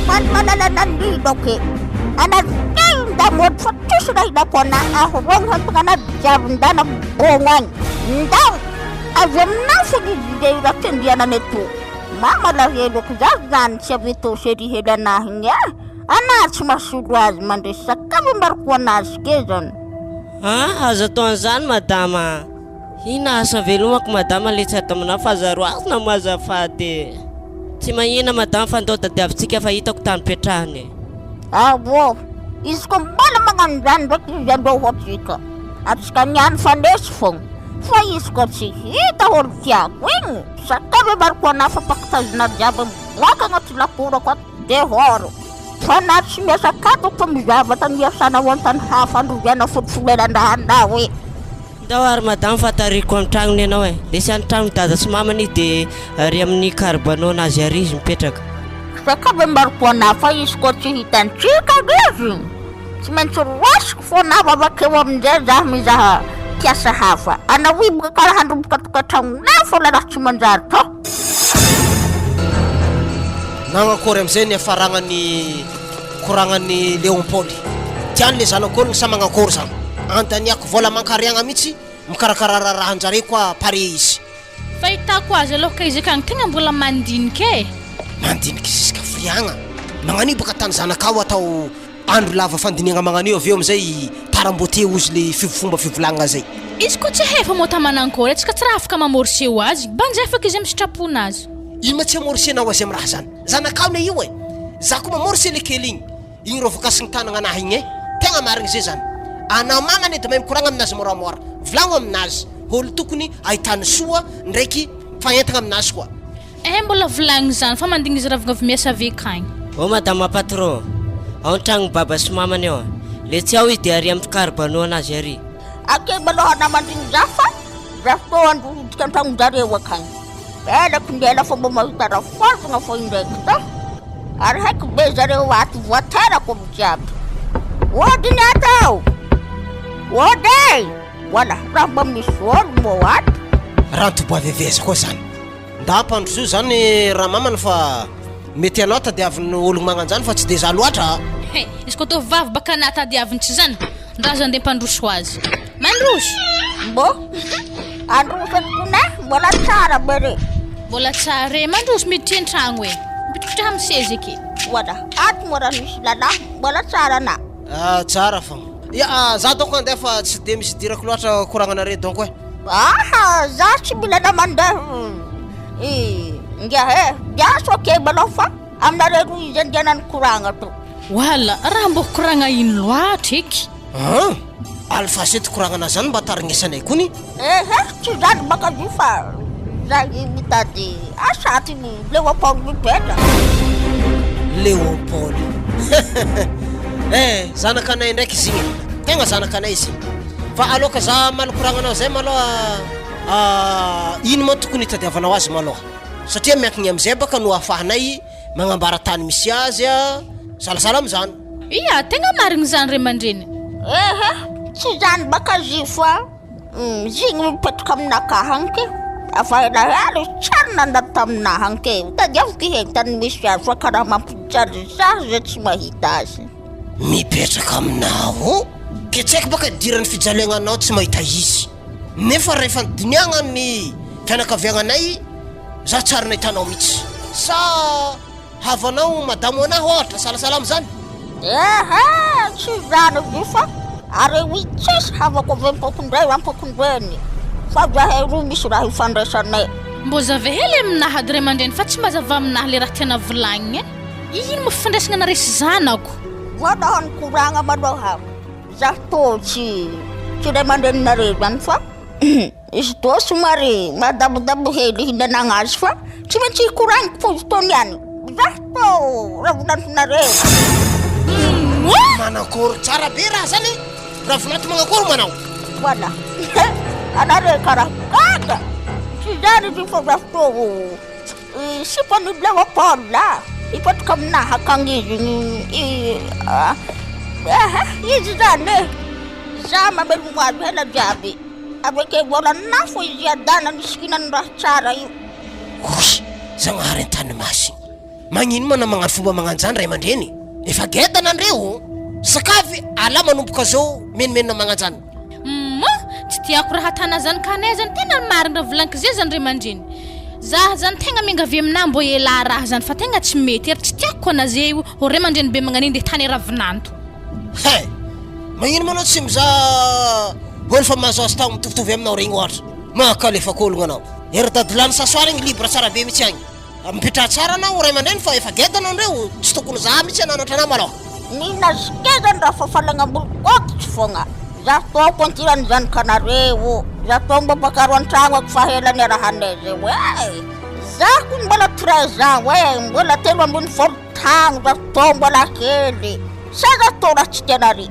Mady malala nanino ke. Ana teo ndamody fa tsisy raha ilako ana aho rogny hampigna ana jiaby ndana bogno agny. Ndao avy aminao fony izy le raha fiandrianana eto. Mama alahelo ko za zany tsy avy eto chérie hely anahy igny ah. Ana tsy mahasolo azy mandresy sakafo ambarako anazy ke zany. Ah aza atao an'izany madama a. Inona asa velomako madama le tsy adaminao fa aza roasina moa azafady e. Tsy mahina madama fa ndao tadiavintsika fa hitako tany petrahany e. Ah bon, izy koa mbola magnano zany ndraiky izy andao atsika, atsika niany fa lesy fogna, fa izy koa tsy hita olo tiako igny, sakavy avariko anah fa pakitazona jiaby miboaka agnaty lakorako ato dehors, fa na tsy miasa akato fa mizavatra niasana ho antany hafa androviana folofolelandraha anao e. Ndao ary madame fa tarihiko any tragnony ianao e! Lesy any tragnony dada sy mamany izy de ary amin'ny carbano nazy ary izy mipetraka. Sakavy maripoana fa izy koa tsy hitantsika izy tsy maintsy roasiko foana aho avakeo aminjay zaho mizaha mpiasa hafa anao io karaha handroboka tokantragnonao foana raha tsy manjary to. Nagnakory amizay niafaragnany koragnan'i Léon Paul. Tiany le zanak'ologno sa magnakory zany? Andaniako vola aman-kariagna mihitsy mikarakara raharahan-jare koa pare izy. Fahitako azy aloha ka izy akagny tegna mbola mandinika e. Mandinika ziska firiagna? Magnano io baka tany zanakao atao andro lava fandinihagna magnano io avy eo amizay tarambote ozy le fomba fivolagnana zay. Izy koa tsy hefa moa tamanankory atsika tsy raha afaka mamorse ho azy, banjefaka izy amy sitraponazy. Ino ma tsy amorsenao azy amy raha zany? Zanakao ne io e! Za koa mamorse le kely igny. Igny rô voakasigny tanagna anahy igny e! Tegna marigny zay zany. Anao mamany edy mahay mikoragna aminazy môramôra. Volagno aminazy, ôlo tokony ahitany soa ndraiky mifaentagna aminazy koa. Eh mbola volagny zany fa mandigny izy ravogna avy miasa avy akagny. Oh madama patron, ao an-tragnon'i baba sy mamany ao, le tsy ao izy de ary amin'ny carbano anazy ary. Ake maloha namandrigny za fa za tô andro hiditra an-tragnonjareo akagny. Elako ny ela fa mba mahita rafozagna fô indraiky ta. Ary haiko be zareo ato voaterako aby jiaby. Ody ny atao! Ody e! Voilà, raha mba misy olo mbô ato. Rantobavevezy koa zany. Nda ampandrosoa zany ramamany fa mety anao tadiaviny ologno magnanjany fa tsy de za loatra a. He, izy koa tovovavy baka anah tadiaviny tsy zany, ndra aza ndeha mpandroso azy. Mandroso! Mbô androso eto kone, mbola tsara be re. Mbola tsara e, mandroso miditra an-tragno e. Mipitripitraha amin'ny seza eky. Voilà, ato moa raha misy lalahy, mbola tsara anah. Ah tsara fa. Ya, za donc andeha fa tsy de misy idirako loatra koragnanare donc e. Aha, za tsy mila na mandeha ingahy e, miasa ok malôha fa aminareo roa izy andehanany koragna to. Wala, raha mbô koragna ino loatra eky. An! Alefaso eto koragnana zany mba tarignesanay kony. Ehe, tsy zany baka izy io fa za mitady asa aty Léopold mipetraka. Léopold. Eh, zanakanay ndraiky izy igny e. Tegna zanakanay izy igny. Fa aloka za hamaly koragnanao zay malôha, ino ma tokony hitadiavanao azy malôha? Satria miankigny amizay baka no ahafahanay magnambara tany misy azy a, salasala amizany. Ia, tegna marigny zany ray aman-dreny. Ehe, tsy zany baka izy io fa. Zegny mipetraka aminakahy agny ke, efa elaela izy tsy ary nandalo taminahy agny ke, tadiaviko hely tany misy azy fa karaha mampijaly za zay tsy mahita azy. Mipetraka aminao? Ke tsy haiko baka idiran'ny fijaliagnanao tsy mahita izy, nefa rehefa nidiniagna ny fianakaviagnanay za tsy ary nahitanao mitsy, sa. Havanao madamo anah ohatra, salasala amizany? Ehe, tsy izany izy io fa are oui tsisy havako avy ampokondreo ampokondreny fa zahay roa misy raha ifandraisanay. Mbô zava hely aminahy ady ray aman-dreny fa tsy mazava aminahy le raha tiana volagniny e! Ino moa fifandraisana anareo sy zanako? Voalohany koragna maloha za tô tsy tsy ray aman-dreninareo zany fa Izy toa somary madabodabo hely hihinanagna azy fa tsy maintsy hikoragniko fô izy tô niany. Zah tô ravinantonareo. Manakôry tsara be raha zany e! Ravinanto manakôry manao? Voilà. Anareo karaha gaga. Tsy zany izy io fa zah tô sipan'i Léopold a. Hipetraka aminahy akagny izy izy zany e. Zah mamelogno azy ela jiaby. Avy vola nafo izy adala nisikinany raha tsara io. Oy! Zagnahary an-tany masina. Magnino ma na magnano fomba magnano zany ray aman-dreny? Efa gedana ndreo. Sakavy ala manomboka zao menomenona magnano zany. Humm! Tsy tiako raha tana zany kanay zany tena marina raha volaniko zay zany ray aman-dreny. Za zany tegna miangavy aminah mbô elah raha zany fa tegna tsy mety ary tsy tiako koa na zay ho ray aman-dreny be magnan'igny de tany ravinanto. He! Magnino ma anao tsy mizaha olo fa mahazoazo taogno mitovitovy aminao regny ohatra? Mahakalefaka ologno anao. Ery dadilany sasoara igny libre tsara be mitsy agny. Mipetraha tsara anao ray aman-dreny fa efa geda anao ndreo, tsy tokony za mitsy hananatra anao malôha. Nina zikeza ndra fa falagnamboly kôkitry fogna. Za tô kontiran'ny zanakanareo. Za tô mba bakaro an-tragno ako fa ela niarahanay zay oe. Za kony mbola 13 ans oe, mbola 13 tagno za tô mbola kely. Sa za tô raha tsy tianareo.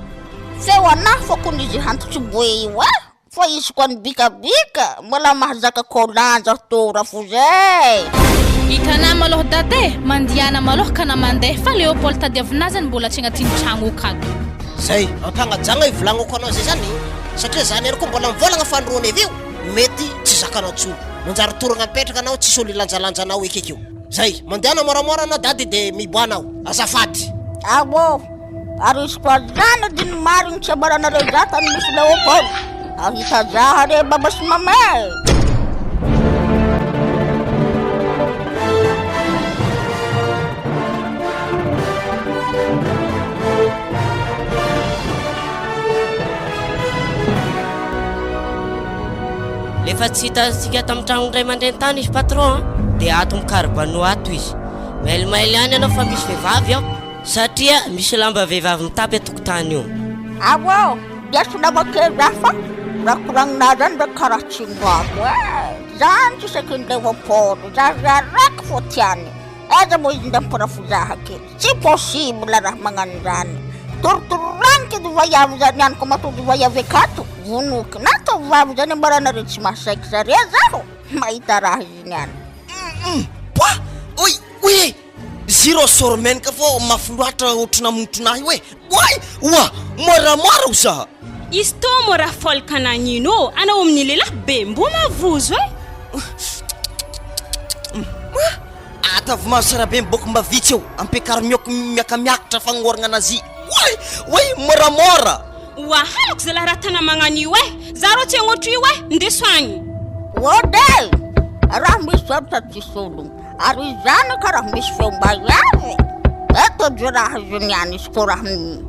Feo anah fô kony izy hantitry boe io eh! Fa izy koa nibikabika mbola mahazaka collant za tô rafozy eh! Hitanà malôha dada e! Mandiana malôha ka na mandeha fa Léopold tadiavinà zany mbola tsy agnatin'ny tragno akato. Zay, ampagnajagna ivolagnako anao zay zany satria zany ihany koa mbola mivôlagna fanindroany avy eo mety tsy zakanao tsony, manjary toragna mipetraka anao tsisy olo hilanjalanja anao eky ekeo. Zay, mandehana moramora anao dady de miboana aho, azafady. Awo, ary izy koa zany edy ny marigny tsy ambaranareo za tany misy Léopold. Ahita za re baba sy mama e. Lefa tsy hitantsika tamin'ny tragnon'ny ray aman-dreny tany izy patron a, dia ato amin'ny carbano ato izy. Mailomailo ihany ianao fa misy vehivavy ao satria misy lamba vehivavy mitapy an-tokotany io. Ao dia tsy namakely za fa raha koragninà zany ndray karaha tsy ngamo eh! Zany tsy isaky ny Léopold, zaza raiky fô tiany, aiza moa izy ndray mipirafizaha kely, tsy possible raha magnano zany, torotororaniko edy vaiavy zany ihany ko matoa dy vaiavy akato, vonoiko na tovovavy zany ambaranareo tsy mahasaiky zare zaho mahita raha izy niany. Humm poa! Oy! Oy! Zero sort menaka fô mafy loatra ohatry namontrona ahy oe! Oay! Oa! Moramora o za! Izy tô mô raha folka nagnino ô anao amin'ny lehilahy be mbô mavozo e! Ataovy maso tsara be miboaka mba vitsy eo ampiakaro mioko miakamiakatra fagnohoragna anazy oay! Oay! Moramora! Oa halako zalah raha tana magnano io e! Za rô tsy hagnotro io e! Ndeso agny! Ode! Raha misy zavatra tsisy ologno. Ary izany ka raha misy feom-baiavy, eto jo raha zo niany izy ko raha mi.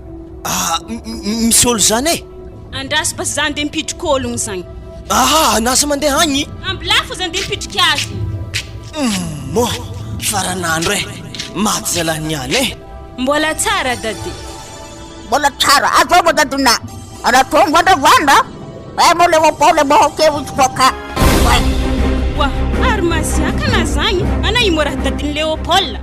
Ah, misy olo zany e? Andraso basy za andeha mipidriky ologno zagny. Ah, anasa mandeha agny? Ambilafo za andeha mipidriky azy. Humm, faran'andro e, maty zalahy niany e. Mbola tsara dade. Mbola tsara, azova dadona. Raha toa mivandravandra, eh mo Léopold mbo hokeo izy koa ka. Oay. Oa, ary masiaka na zagny, ana i mo raha dadin'i Léopold.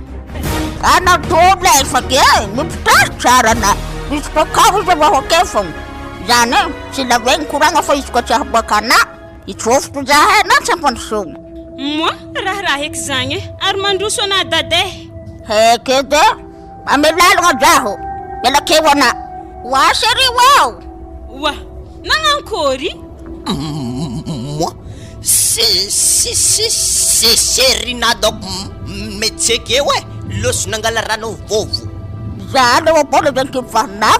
Ana toa lefa ke, mipitrary tsara na. Izy koa ka izy mbo hokeo fogna. Zany e, tsy lavegny koragna fa izy koa tsy ahaboaka ana. Hitsofotro zahay na tsy ampandrosoana. Moa, raharaha eky zagny e, ary mandroso ana dada e. Heky edy e, ame lalagna zaho, miala keo ana. Oa chérie oa! Oa, nagnankory? Moa, c'est c'est c'est c'est chérie na donc metseke eo e, loso nangala rano vovo. Za Léopold zany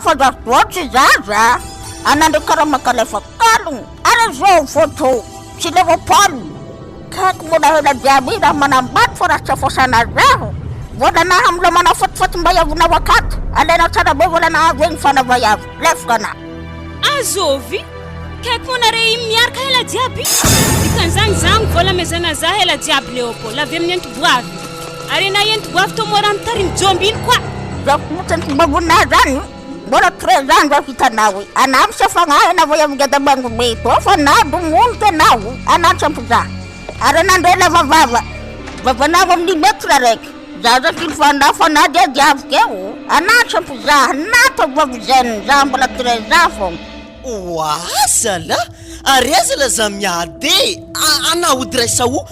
fa za toa tsy zaza, ana ndray karaha makalefa kalogno. Ary zao photo tsy Léopold kaiky mbola hela jiaby raha manambady fa raha tsy afosana zaho volana amla manao fatifaty mba iavinao akato alainao tsara be volana avy egny fana vaiavy lefaka ana. Azovy? Kaiky moa nare iny miaraka ela jiaby? Dikan'izany zagny vola amezana za ela jiaby Léopold avy amin'ny enti-boavy ary enah enti-boavy tô mora mitarimy jômbily koa. Za fotsiny tsy mba vonona zany. Mbola très zany zao hitanao e. Anah miseho fagnahy anah vao avy ngeda mangome tô fa anah domonoky anao anah tsy ampizaha. Ary anah ndray lava vava. Vavanao amin'ny mètre araiky. Za zao kily fa anah fa anah dia diaviko eo. Anah tsy ampizaha na ataovy vavy jeune za mbola 13 ans fogna. Oa zalah ary aiza la za miady e! Anah ody raisao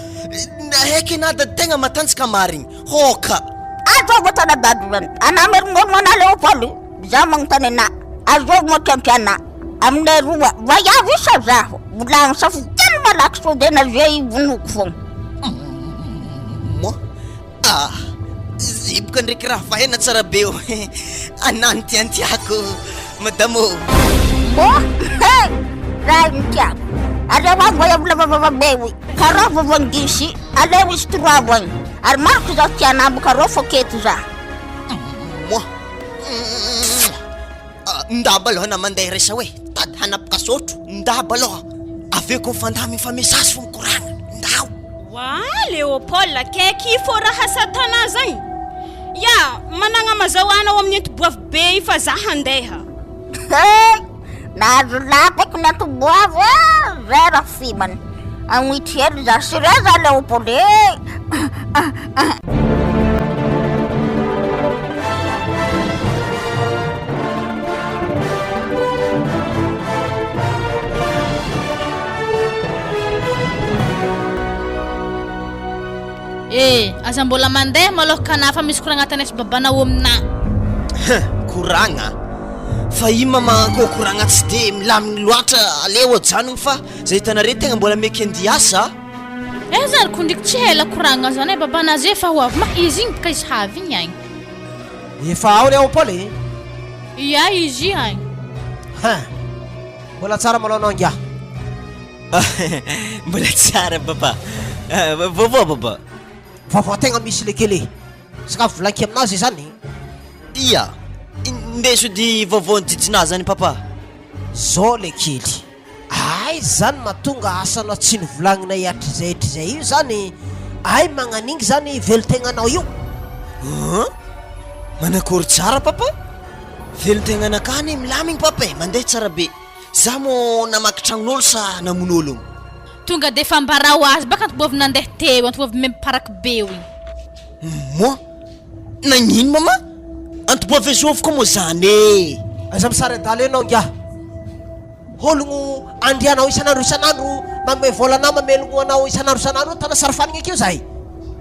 heky anah da tegna matanjaka marigny. Hoka! Azovy moa tana dady zany? Anah merongorogno anah Léopold, za magnontany anah, azovy moa tianty anah? Aminay roa, vaiavy io sa zaho? Volagno safidiano malaky sao de na zay vonoiko fogna. Moi, ah, ziboka ndraiky raha fa tsara be ô, anah no tiantiako madame ô. Moi, he, raha io no tiako, aleo agny vaiavy lava vava be io, karaha vavangisy. Aleo izy toroavo agny. Ary mariko zaho tia anamboka rô fô keto za. Moi. Ndaba aloha na mandeha resa hoe tady hanapaka sotro. Ndaba aloha. Avy eo ko mifandamy mifamesasy fo mikoragna. Ndao. Wa Léopold kaiky fô raha satana zagny. Ya, managna mazao anao amin'ny enti-boavy be io fa za handeha. Hey! Nahazo lapako ny antoboavo e! Zay raha fimany. Agnitry hely za sy re za Léopold e! Eh, aza mbola mandeha malôha ka fa misy koragna atanesy babanao aminà. Hein, koragna? Fa i mama kô koragna tsy de milamigny loatra, aleo ajanogny fa zay hitanare tegna mbola meky andia hiasa a. Eh zany ko ndriky tsy hela koragna zany e, babanà zay efa ho avy ma izy igny bôka izy havy igny agny. Efa ao Léopold e! Ia izy i agny. Hein, mbola tsara malôha anao ingahy. Mbola tsara papa. Vaovao papa. Vaovao tegna misy le kely e. Sakafo volanky aminazy zany. Ia. Ndeso edy vaovao ny jijinà zany papa. Zao le kely. Aiza zany mahatonga asanao tsy novolagninay hatrizay hatrizay io zany ay magnan'igny zany velontegnanao io? An! Manakory tsara papa? Velontegnanakahy anie milamigny papa e, mandeha tsara be. Za mô namaky tragnon'olo sa namono ologno? Tonga de efa ambarao azy baka antoboavy nandeha teo, antoboavy memparaky beo igny. Moa? Nagnino mama? Antoboavy azovy koa moa zany e! Aza misary adala eo enao ngiahy. Ologno andrianao isan'andro isan'andro magnome vola anao mamelogno anao isan'andro isan'andro tana sary fanigna akeo zahay.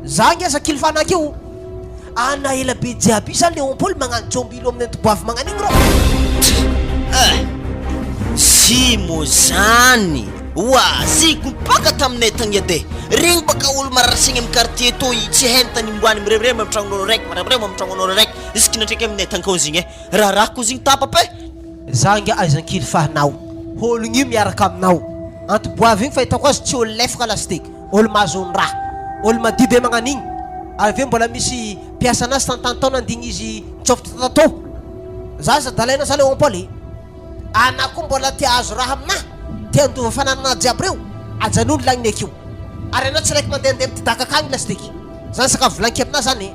Za nge aza kily fanahy akeo. Ana ela be jiaby io zany Léopold magnano jombilo amin'ny antoboavy magnano igny rô. Eh! Zy mo zany! Oa! Zy kopaka taminay tagny edy e! Regny baka olo marary saigny amy quartier toy tsy hainy tany imboany miremiremy amy tragnon'olo raiky miremiremy amy tragnon'olo raiky jusque natreka aminay tagny koa zigny e! Raharaha ko zigny tapaka e! Za nge aiza ankily fahinao ologno io miaraka aminao antoboavy igny fahitako azy tsy olo lefaka lasiteky olo mahazo ny raha olo madio be magnano igny ary aveo mbola misy mpiasa anazy tantany tao nandigny izy nitsôfotra tatô za aza adalaina za le Paul e ana koa mbola te ahazo raha aminah te handova fananana jiaby reo ajanony lagniny akeo ary anao tsy raiky mandehandeha mitidaka akagny lasiteky zany sakafo volaniko aminah zany e.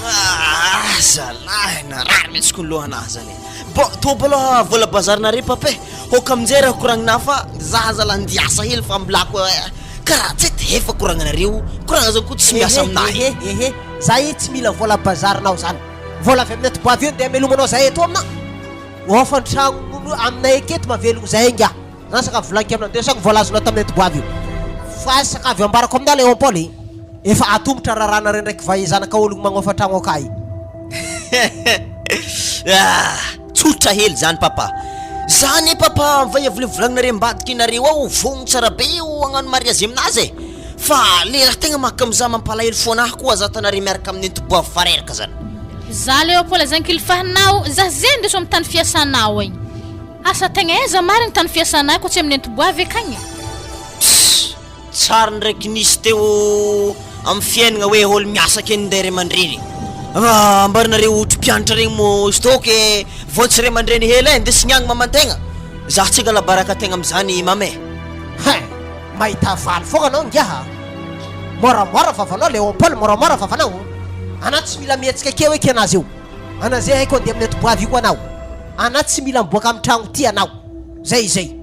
Ah zalahy narary mihitsy ko ny lohanahy zany e. Bon tobo aloha vola bazary-nareo papa e. Hoka aminjay raha koragnina fa za zalahy ndeha hiasa hely fa mbilako karaha tsy ety hefa koragnanareo, koragna zany koa tsy miasa aminahy. Ehe ehe za i tsy mila vola bazarinao zany. Vola avy amin'ny atiboavy io ndeha amelomanao zahay eto amina. Hofan-tragno aminay aketo mahavelogno zahay ingahy. Zany sakafo volaniko aminao ndesako vola azonao tamin'ny atiboavy io. Fa sakavy ambarako aminao Léon Paul e. Efa atomotra rarànareo ndraiky vahe zanaka ologno magnofa tragno akay. Ah, tsotra hely zany papa. Za anie papa mivay avy le volagninareo ambadiky nareo ao vogno tsara be io hagnano mariazy aminazy e. Fa le raha tegna mahakamo za mampalahelo fo anahy koa za tanareo miaraka amin'ny antoboavy fareraka zany. Za Léopold zankilifahinao, za ze ndeso amin'ny tany fiasanao agny. Asa tegna aiza marigny tany fiasanay ko tsy amin'ny antoboavy akagny e. Pss! Tsary ndraiky nisy teo am fiaignana hoe ol miasa keny nday ray aman-dreny. Ah, ambaranareo otry mpianatra regny mo stock e, vao tsy ray aman-dreny hely e, ndesigny agny maman-tegna. Za tsy angala baraka tegna amizany mama e. Hein! Mahita valy foagna anao ingahy a! Moramora vavanao Léon Paul, moramora vavanao. Anà tsy mila mihetsika akeo eky anazy io. Ana zay haiko andeha amin'ny atoboavy io koa anao. Ana tsy mila miboaka amin'ny tragno ty anao. Zay izay.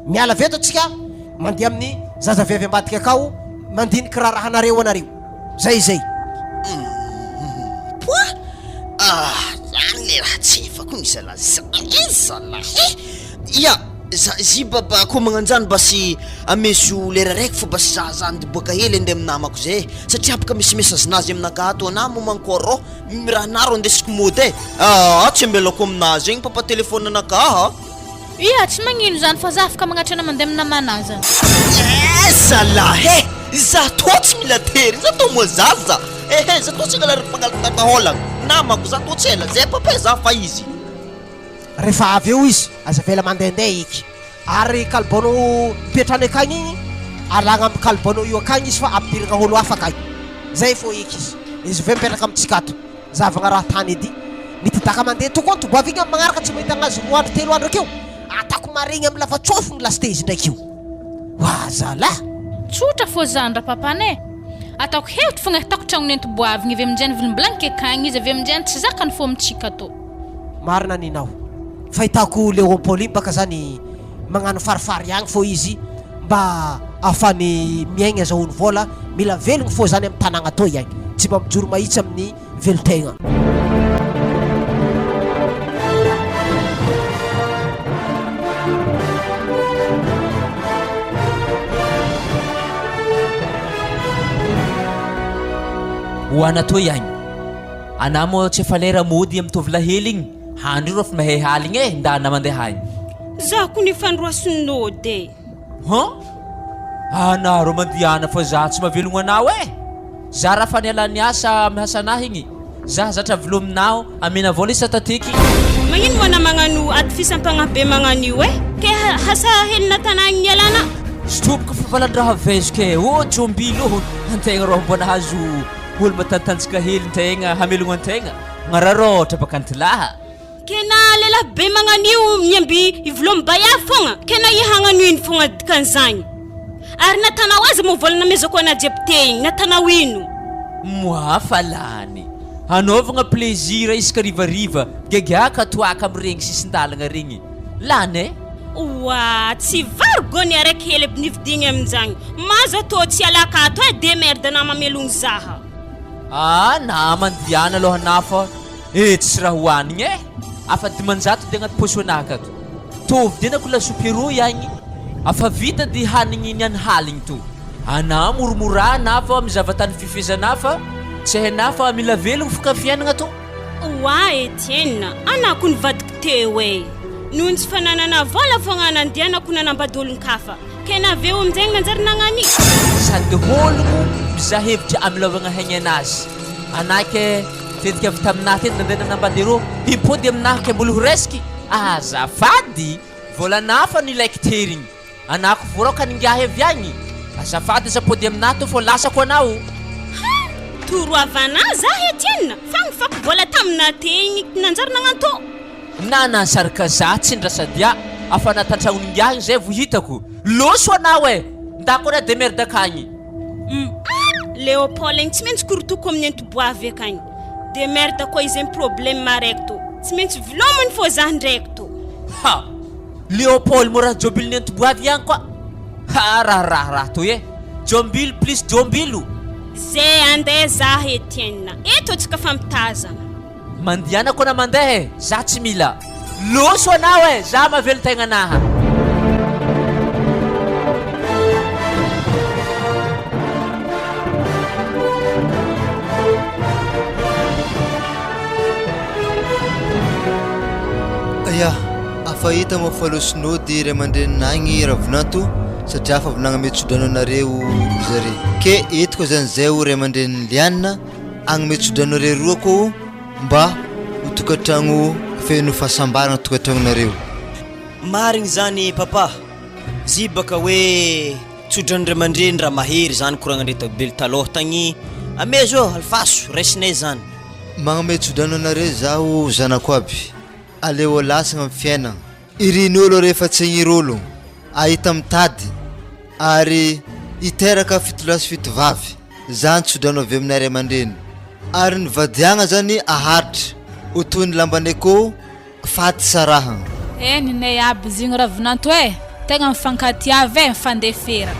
Miala avy eto atsika mandeha amin'ny zaza vevy ambadika akao mandiniky raharahanareo anareo. Zay izay. Poa! Ah, zany le raha tsy efako ny zalahy zany e zalahy e! Ya, za zy ba ba koa magnanjany basy amezo lera raiky fô basy za za andiboaka hely andeha amin'ny namako zay e, satria afaka misy message-nazy aminakahy ato anah moa manko arô raha naro andesiko mody e! Aa tsy ambelako aminazy egny papa téléphone anakahy a! Ia, tsy magnino zany fa za afaka magnatry anao mandeha amin'ny namana zany. Eh zalahy eh! Za toa tsy mila tery, za toa moa zaza eh za toa tsy angala mpangalatra namako, za toa tsy ela zay papa eh za fa izy. Rehefa avy eo izy, aza avela mandehandeha eky. Ary kalibano mipetrany akagny igny, alagna amy kalibano io akagny izy fa ampidirigna olo hafa akagny. Zay fô eky izy. Izy aveo mipetraka amitsika ato. Zahavagna raha tany edy. Ny didaka mandeha tokoa ny toboavy igny amy magnaraka tsy mahita agnazy roa andro telo andro akeo. Atako maregny amy lavatsôfigny lasite izy ndraiky io. Oa zalah! Tsotra fô zany rapapana e! Ataoko hevitry fogna hitako tragno nentim-boavigny avy aminjay nivilimbilagniko akagny izy avy aminjay tsy zakany fô mitsika tô. Marina ninao. Fahitako Léon Paul iny baka zany magnano farifary agny fô izy mba ahafany miaigny azahoany vôla, mila velogno fô zany amy tanagna toy agny, tsy mba mijoro mahitsy amin'ny velon-tegna. Ho ana toy agny. Anà moa tsy efa lera mody amin'ny tovolahy hely igny, handro io rô fa mahay aligny e, ndana mandeha agny. Za ko nifandroasin'i nody e. Han? Anà rô mandiana fa za tsy mahavelogno anao e! Za raha fa niala niasa amy hasanah igny, za zatra velominao, amena vôla isa tateky. Magnino moa anà magnano ady fisampagnahy be magnano io e? Ke hasa helina tanàgny nialana? Stopiko fa valan-draha vezoka e! Ô jombilo ô! Antegna rô mbô nahazo olo matantanjaka hely ntegna hamelogno antegna, magnararaotra baka antilaha. Ke na lelahy be magnan'io miamby hivilomy baia fogna, ke na i hagnano ino fogna dikan'izagny? Ary natanao aza moa vola namezako anà jiaby te igny, natanao ino? Moi fa lany. Hanaovagna plaisir isaka harivariva, gaigaika toaka amin'iregny sisin-dalagna regny. Lany eh! Oa, tsy vary gony araiky hely aby nividigny aminjagny. Maza tô tsy alaka ato eh, demerde anà mamelogno zaha. Ah, nama andiana aloha anà fa eh tsisy raha hohanigny eh! Afa 500 de agnaty paosy anah akato. Tô vidianako lasopy eroy agny, afa vita de hanigny niany haligny tô. Anà moromora anà fa mizava tany fifehezanà fa tsy hainà fa mila velogno fo ka fiainagna tô. Oa Etienne, anako nivadiko teo e! Noho ny tsy fananana vola fogna nandehanako nanambady olon-kafa, ke na avy eo aminjegny nanjary nagnani. Sady hologno mizaha hevitra amilaovagna haigny anazy. Anah ke tetika avy taminah teto nandeha nanambady arô, himpody aminah ke mbola ho resiky? Azafady! Volanah fa nilaiko terigny. Anako voraoka ny ingahy avy agny. Azafady aza pody aminah to fô lasako anao. Ha! Toroavanà zah Etienne fa nifako vola taminah te igny nanjary nagnantô. Nana sarka zah tsy ndrasadia afa na tantragnon'ingahy igny zay vo hitako. Loso anao e! Ndako ana demerde akagny. Hum ah! Léopold igny tsy maintsy korotoko amin'ny antoboavy akagny. Demerde koa izegny problème araiky tô. Tsy maintsy vilominy fô zah ndraiky tô. Ha! Léopold mora jobily nentoboavy ihany koa ha raha raha raha toy e jombilo plus jombilo. Ze andeha zah Etienne eto atsika fampitazagna. Mandiana kona mandeha e za tsy mila loso anao e za mavelon-tegna anaha. Ya, afa hita moa fa losin'ody ray aman-dreninay Ravinanto satria afa avy nagname tsodrano anareo zare. Ke eto koa zany zay o ray aman-drenin'i Liana agnome tsodrano anareo roa ko mba ho tokantragno feno fahasambarana tokantragnonareo. Marigny zany papa, zibaka hoe tsodrano ray aman-dreny raha mahery zany koragnandre tabely taloha tagny, amezo ô alifaso raisinay zany. Magnome tsodrano anareo zaho zanako aby, aleo lasagna am fiainagna, irin'olo rehefa tsy agnir'olo, ahita mitady ary hiteraka fitolahy sy fitovavy, zany tsodrano avy aminay ray aman-dreny, ary ny vadiagna zany aharitra ho toy ny lamban'akoho faty sarahagna. Eny nay aby zigny ravinanto eh! Tegna mifankatiava eh, mifandefera,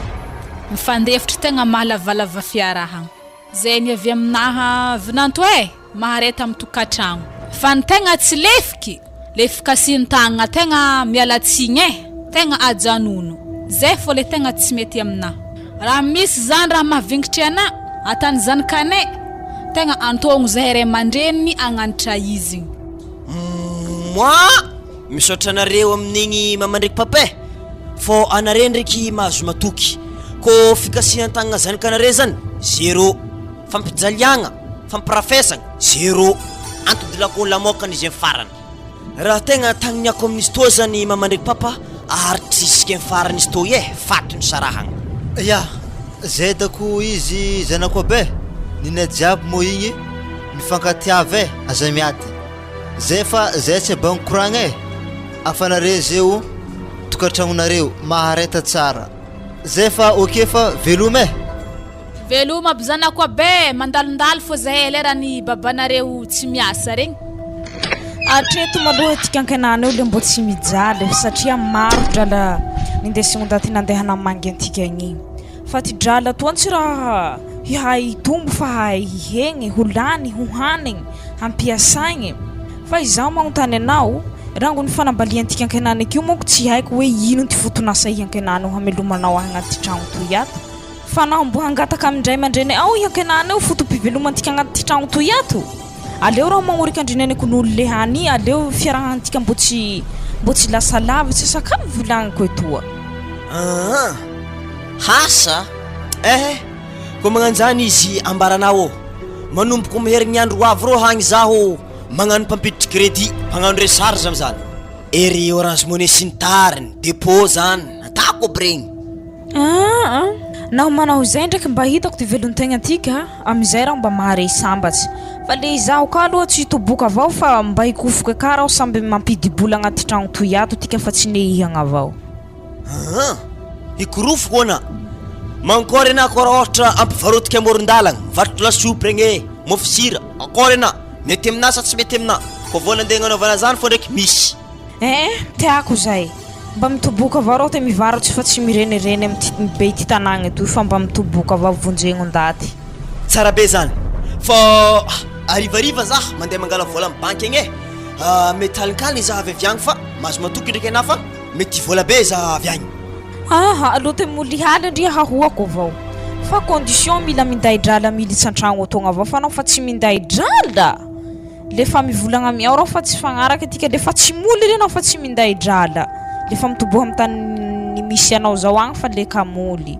mifandefitry tegna mahalavalava fiarahagna. Zay ny avy aminaha vinanto eh! Mahareta am tokatragno. Fa ny tegna tsy lefiky, le fikasintagna tegna miala tsigny eh! Tegna ajanono. Zay fô le tegna tsy mety aminah. Raha misy zany raha mahavingitry anah, atany zanakanay, tegna antogno zahay ray aman-dreniny agnanitra izigny. Moi! Misaotra anareo amin'igny mama ndraiky papa eh! Fô anare ndraiky mahazo matoky, kô fikasihan-tagnana zanakanare zany zéro, fampijaliagna, fampirafesagna zéro, antodilako lamôkany izy am farany. Raha tegna tagniniako amin'izy toa zany mama ndraiky papa aharitry jusqu'à farany izy toy eh, faty nisarahagna. Ya, zay dako izy zanako aby eh, nina jiaby moa igny mifankatiava eh, aza miady. Zay fa zay tsy abango koragna e! Afa nareo zeo tokantragnonareo mahareta tsara zay fa ok fa veloma e! Veloma aby zanako aby e! Mandalondalo fô zahay lerany babanareo tsy miasa regny. Hatreto maloha tika ankenana io le mbo tsy mijaly satria maro drala nindesigny ndaty nandeha namangy antika igny. Fa ty drala toa tsy raha hihay hitombo fa hahay hihegny, ho lany, ho hanigny, hampiasaigny. Fa izaho magnontany anao, rango ny fanambaliantika ankenaniky io manko tsy haiko hoe ino ty foton'asa iankenanao hamelomanao ahy agnaty tragno toy ato. Fa naho mbo hangataka amin-dray aman-dreny ao iankenanao fotom-pivelomantika agnaty ty tragno toy ato? Aleo raho magnorika an-dreneniko noho le hany, aleo fiarahantika mbo tsy mbo tsy lasa lavitsy sakafo volagniko etoa. Aa! Hasa! Eh! Koa magnanjany izy ambaranao ô! Manomboko am herignandro ho avy rô hagny zaho magnano mpampiditry crédit, mpagnano recharge amzany. Ery orange money sy ny tariny, depot zany, atako aby regny. Aa! Naho manao izay ndraiky mba hitako ty velon-tegna ty ka, amizay raho mba mahare sambatsy. Fa le izaho ka aloha tsy hitoboka avao fa mba hikofoka ka raho samby mampidi-bola agnaty tragno toy ato tika fa tsy nehihagna avao. Aa! Hikorofoko ana! Mankôry anà kô raha ôhatra ampivarotiko amoron-dalagna, mivarotra lasopy regny e, mofo sira, akôry anà? Mety aminà sa tsy mety aminà? Kô vôla andeha agnanaovana zany fô ndraiky misy. Eeh! Tiako zay. Mba mitoboka avao raho te mivarotsy fa tsy mirenireny amy ty be ty tanàgna toy fa mba mitoboka avao vonjegno ndaty. Tsara be zany. Fô harivariva zah mandeha mangala vôla amy banky agny e. Mety alinkaligny zah avy avy agny fa mahazo matoky ndraiky anà fa mety hivola be zah avy agny. Aha, aleo te moly haly ndry hahoako avao. Fa condition mila minday drala militsy antragno atoagna avao fa anao fa tsy minday drala! Le fa mivolagna amiao raho fa tsy fagnaraka tika le fa tsy moly re anao fa tsy minday drala le fa mitoboha amy tany misy anao zao agny fa le ka moly.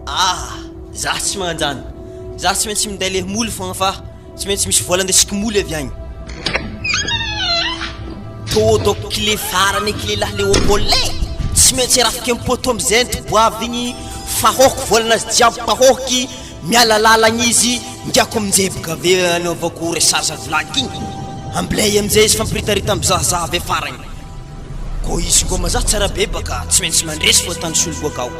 Ah! Za tsy magnanjany, za tsy maintsy minday le moly fogna fa tsy maintsy misy vola andesiko moly avy agny. Tô dôko kile farany kile lahy Léopold e! Tsy maintsy arafiko amy pôtô amizay ny toboavy igny fahôko vôlanazy jiaby pahôky Miala lalagna izy ngiako aminjeboka avy eo anaovako recharge volagniko igny ambilay amizay izy fampiritarita mizahazaha avy afaragny ko izy koa mazaha tsara be baka tsy maintsy mandresy fô tany soloiko akao.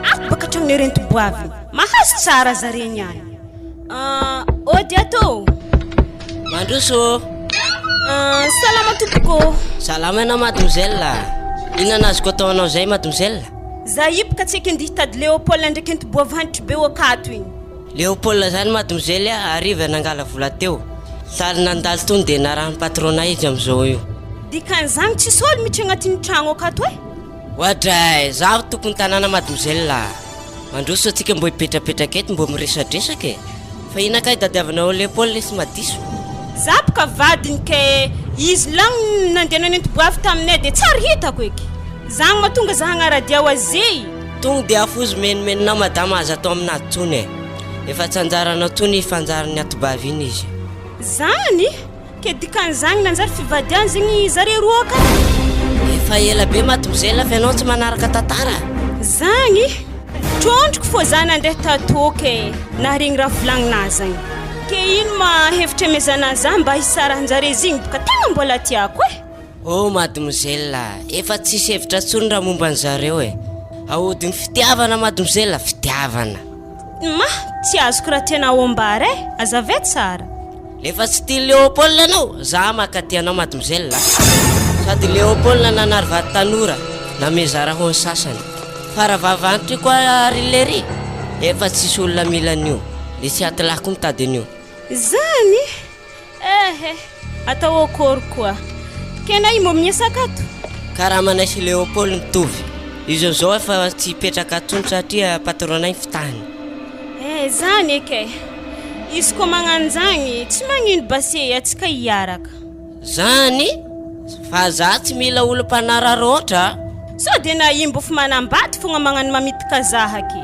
Ato baka hatramin'ny rentoboavy mahazo tsara zare niany. Ah, ody ato. Mandroso. Ah, salama tompoko. Salama ianao mademoiselle. Inona no azoko atao anao izay mademoiselle? Za io boka tsy eky andihy tady Léopold ndraiky antiboavanitry be okato igny. Léopold zany mademoiselle hariva nangala vola teo. Sary nandalo tony dia narahan'ny patronat izy amin'izao io. Dikan'izany tsisy olo mihitsy agnatin'ny tragno akato e. Oadray, zaho tompony tanàna mademoiselle a. Mandroso atsika mbô hipetrapetraka eto mbô miresadresaka e! Fa ina kay tadiavinao Léopold lesy madiso? Za boka vadiny ke izy lagny nandeha nanenty boavy taminay de tsary hitako eky! Zagny mahatonga za hagnaradia ho azy ey! Tonga de afozo menomenonao madama aza atao aminazy tsony e! Efa tsy anjaranao tsony fa anjaran'ny atobavy iny izy. Zany? Ke dikan'izany nanjary fivadiany zegny zare roa ka? Efa ela be mademoiselle fa ianao tsy manaraka tantara. Zagny? Trondroko fô za nandeha tato ke naharegny raha volagnina zagny. Ke ino ma hevitra amezana za mba hisarahanjare zigny boka tegna mbola tiako e. Oh mademoiselle a, efa tsisy hevitra tsony raha momba an'zareo e. Ahodin'ny fitiavana mademoiselle, fitiavana. Ma, tsy azoko raha tianao ambara e, azavay tsara. Efa tsy tia Léopold ianao? Za mankatia anao mademoiselle a! Sady Léopold nanary vady tanora, namezara ho ny sasany. Fa raha vavantry koa ry lery, efa tsisy olona mila an'io. Le tsy atilahy koa mitady an'io. Zany? Eh eh, atao akory koa. Kena i mbô miesaka ato? Karamanay sy Léopold mitovy. Izy amizao efa tsy hipetraka ato tsony satria patron-nay fitahiny. Eh zany eky eh. Izy koa magnanjagny tsy magnino base atsika hiaraka. Zany? Fa za tsy mila olo mpanararaotra a! Sao de na i mbô fa manambady fogna magnano mamitaka zah aky.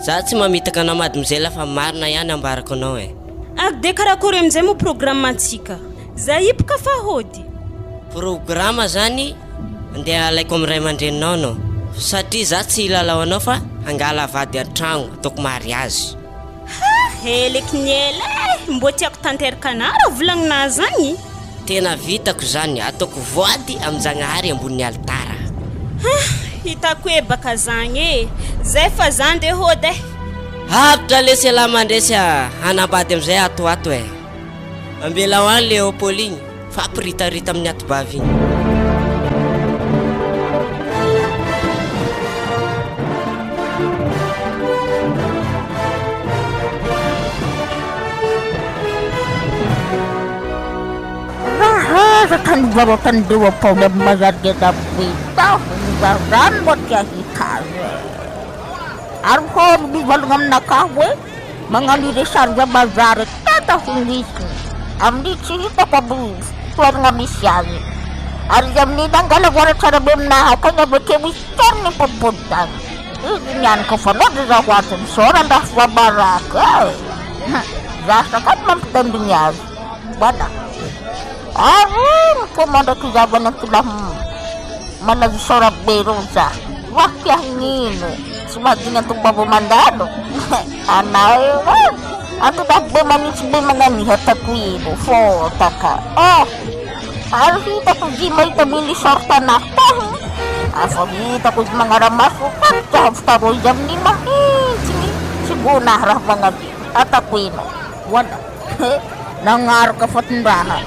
Za tsy mamitaka anao mademoiselle fa marina ihany ambarako anao e. Ary de karakory aminjay moa programme antsika? Za hipoka fa hody. Programme zany andeha alaiko amin'ny ray aman-dreninao anao satria za tsy hilalao anao fa hangala vady an-tragno ataoko mariage. Ha! Heleky ny ela eh! Mbô tiako tanteraka anah raha volagninah zagny. Tena vitako zany, ataoko voady amin-jagnahary ambonin'ny alitara. Ha! Hitako hoe baka zagny eh! Zay fa za ndeha hody eh! Hapitra lesy elah mandresy a! Hanambady amizay ato ho ato eh! Ambelao any Léopold igny fa ampiritarita amin'ny atibavy igny. Raha aza ka nivavaka an'i Léopold amin'ny bazary ngeza be tao, zany moa tsy hahita azy e. Ary hono mivalogna aminakahy hoe magnano i-recharge bazary tata ho misy amin'ny tsy hitako amin'ny toerana misy azy. Ary izy amin'ny nangala vola tsara be aminahy akagny avy akeo misy tsara ny mipodipody tany. Izy niany koa fa nody zaho ato misaora andraso voabaraka e. Za sakafo mampitandrigny azy. Voilà. Ary ino koa mandrakizavana antilahy malaza sora be reo za. Wah piahinino tsy mahadigny antombavo mandalo anao io e. Antilahy be manitsy be magnaniha ataoko ino fotaka oh. Ary hitako izy mahita mily short anahy tany. Afa hitako izy magnara-maso fakitra avy taro izy amin'ny mahintsiny tsy gonahy raha magnavia ataoko ino. Voilà. Nagnaraka fatin-draha.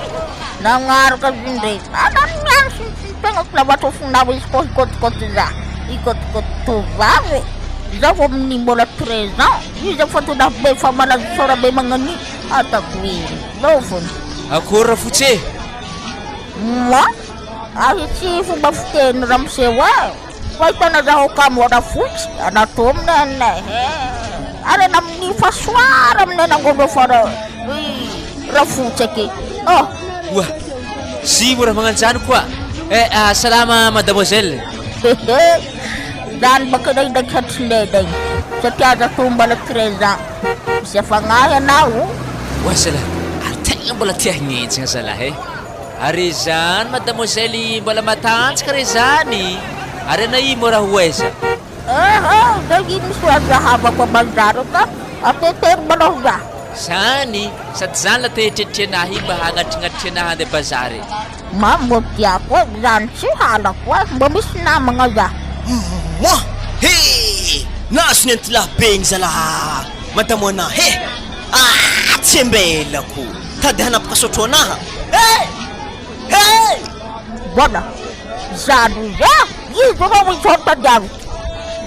Nagnaraka izy indray. Ana miandry sy ny tegnako lava trofonao izy koa hikôtikôty za. Hikôtikôty tovovavy. Za vao amin'ny mbola 13 ans. Izy efa tonga be fa malaza sora be magnan'io. Ataoko ino. Lofony. Akory rafotsy e! Moi? Ahy tsy fomba fiteny ramose oa. Fahitana zaho kamo rafotsy anatomina anay he. Ary ana amin'ny fa soara aminay nangondo fa rafotsy aky. Oh. Oa. Zy mora magnanjany koa. Eh, ah, salama mademoiselle. Zany baka ndraiky ndraiky hatrinay dai. Satria aza atao mbala 13 ans. Misy fagnahy anao. Oa zalahy, ary tegna mbola tia hagnenjagna zalahy eh. Ary zany mademoiselle mbola matanjaka re zany. Ary anao i mora ho aiza? Ehe, zay ino misy rahavako aman-jareo ka atetery malôha za. Zany, sady zany la te hieritreritra anahy mba hagnatrignatry anahy handeha bazary. Ma mbô tiako e, zany tsy halako e, mbô misy namagna za. Moi! He! Nahazo nentilahy be igny zalahy madamo anahy he! Ah! Tsy ambelako! Tady hanapaka sotro anaha! He! He! Voilà! Zany izy e! Izy rô izy rô tadiaviko!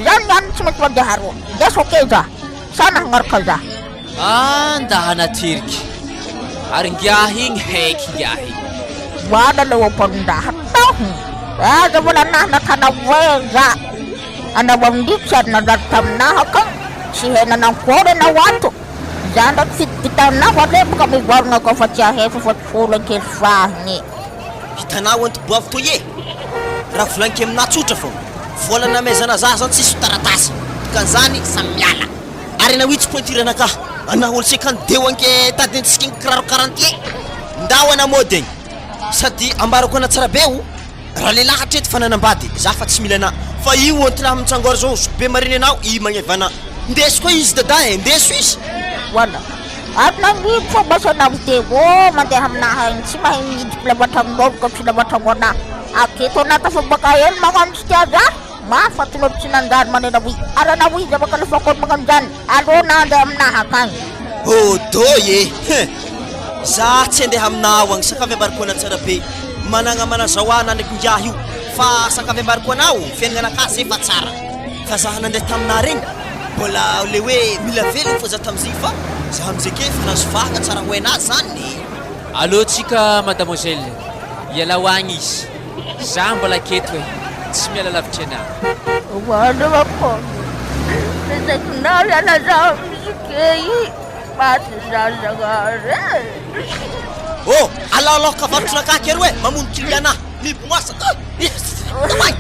Zany niany tsy maintsy mandeha rô! Ndeso ake za! Sa nahagnaraka za? Ah ndahana tiriky! Ary ngiahy igny haiky ngiahy igny. Voilà le open-draha taho! Aza mbola nahanaka anao za! Anao amin'io tsy ary nanjary taminaha ka! Tsy hena nankory anao ato! Za ndraiky fitoditanao aleboka mivorogna koa fa tsy ahefa fa tsy olo ankely fahiny. Hitanao antoboavy toy e! Raha volagniko aminà tsotra fô, vola namezana za zany tsisy taratasy, dikan'izany samy miala. Ary anao io tsy pointure anakahy, anao olo sekany deo anke tady antsika igny kiraro quarante e! Ndao ana mody egny! Sady ambarako ana tsara be o! Raha lehilahy hatreto fa nanambady za fa tsy mila anah fa io entina mitsangor zao zoky be mariny anao i magneva anah ndeso koa izy dada eh ndeso izy. Voilà. Ary nagnino fô mba sanao de ô mandeha aminahy agny tsy mahay miditry lavatragnonao ka tsy lavatragno anah. Aketo anah tafabaka hely magnano tsy tia zah. Mahafaty loatra tsy nanjary manena hoy ary anao iza afaka alefako any magnano zany aleo na andeha aminahy akagny. Odoy e! Hein! Za tsy andeha aminao agny sakavy ambariko anao tsara be managna manazao ahy nandriky ngiahy io fa sakavy ambariko anao fiaignanakahy zay fa tsara fa za nandeha taminah regny mbola le hoe mila velogno fô za tamizigny fa za amizay ke efa nahazo vahagna tsara ho hainah zany e! Aleo tsika mademoiselle ialao agny izy. Za mbola aketo e, tsy miala lavitry anah. Hoanina paoly Petrakinao hiala za mizike i Maty za Zagnahary e. Oh! Alao alao ka varotrinakahy kery oe mamono client nah miboasa ah! Tao!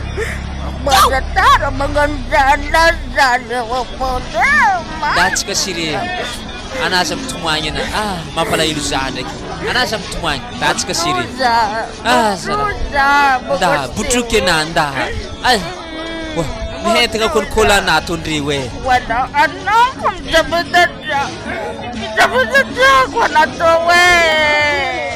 Mbola tara magnano zany la zany eo paoly e. Datsika sire Ana aza mitomagny ana ah mampalahelo za ndraiky ana aza mitomagny datsika sire ah zala nda botroky ana nda ay wa mihentagna kony cola anato ndre we Wala anako mijabadadra mijabadadrako anatao e.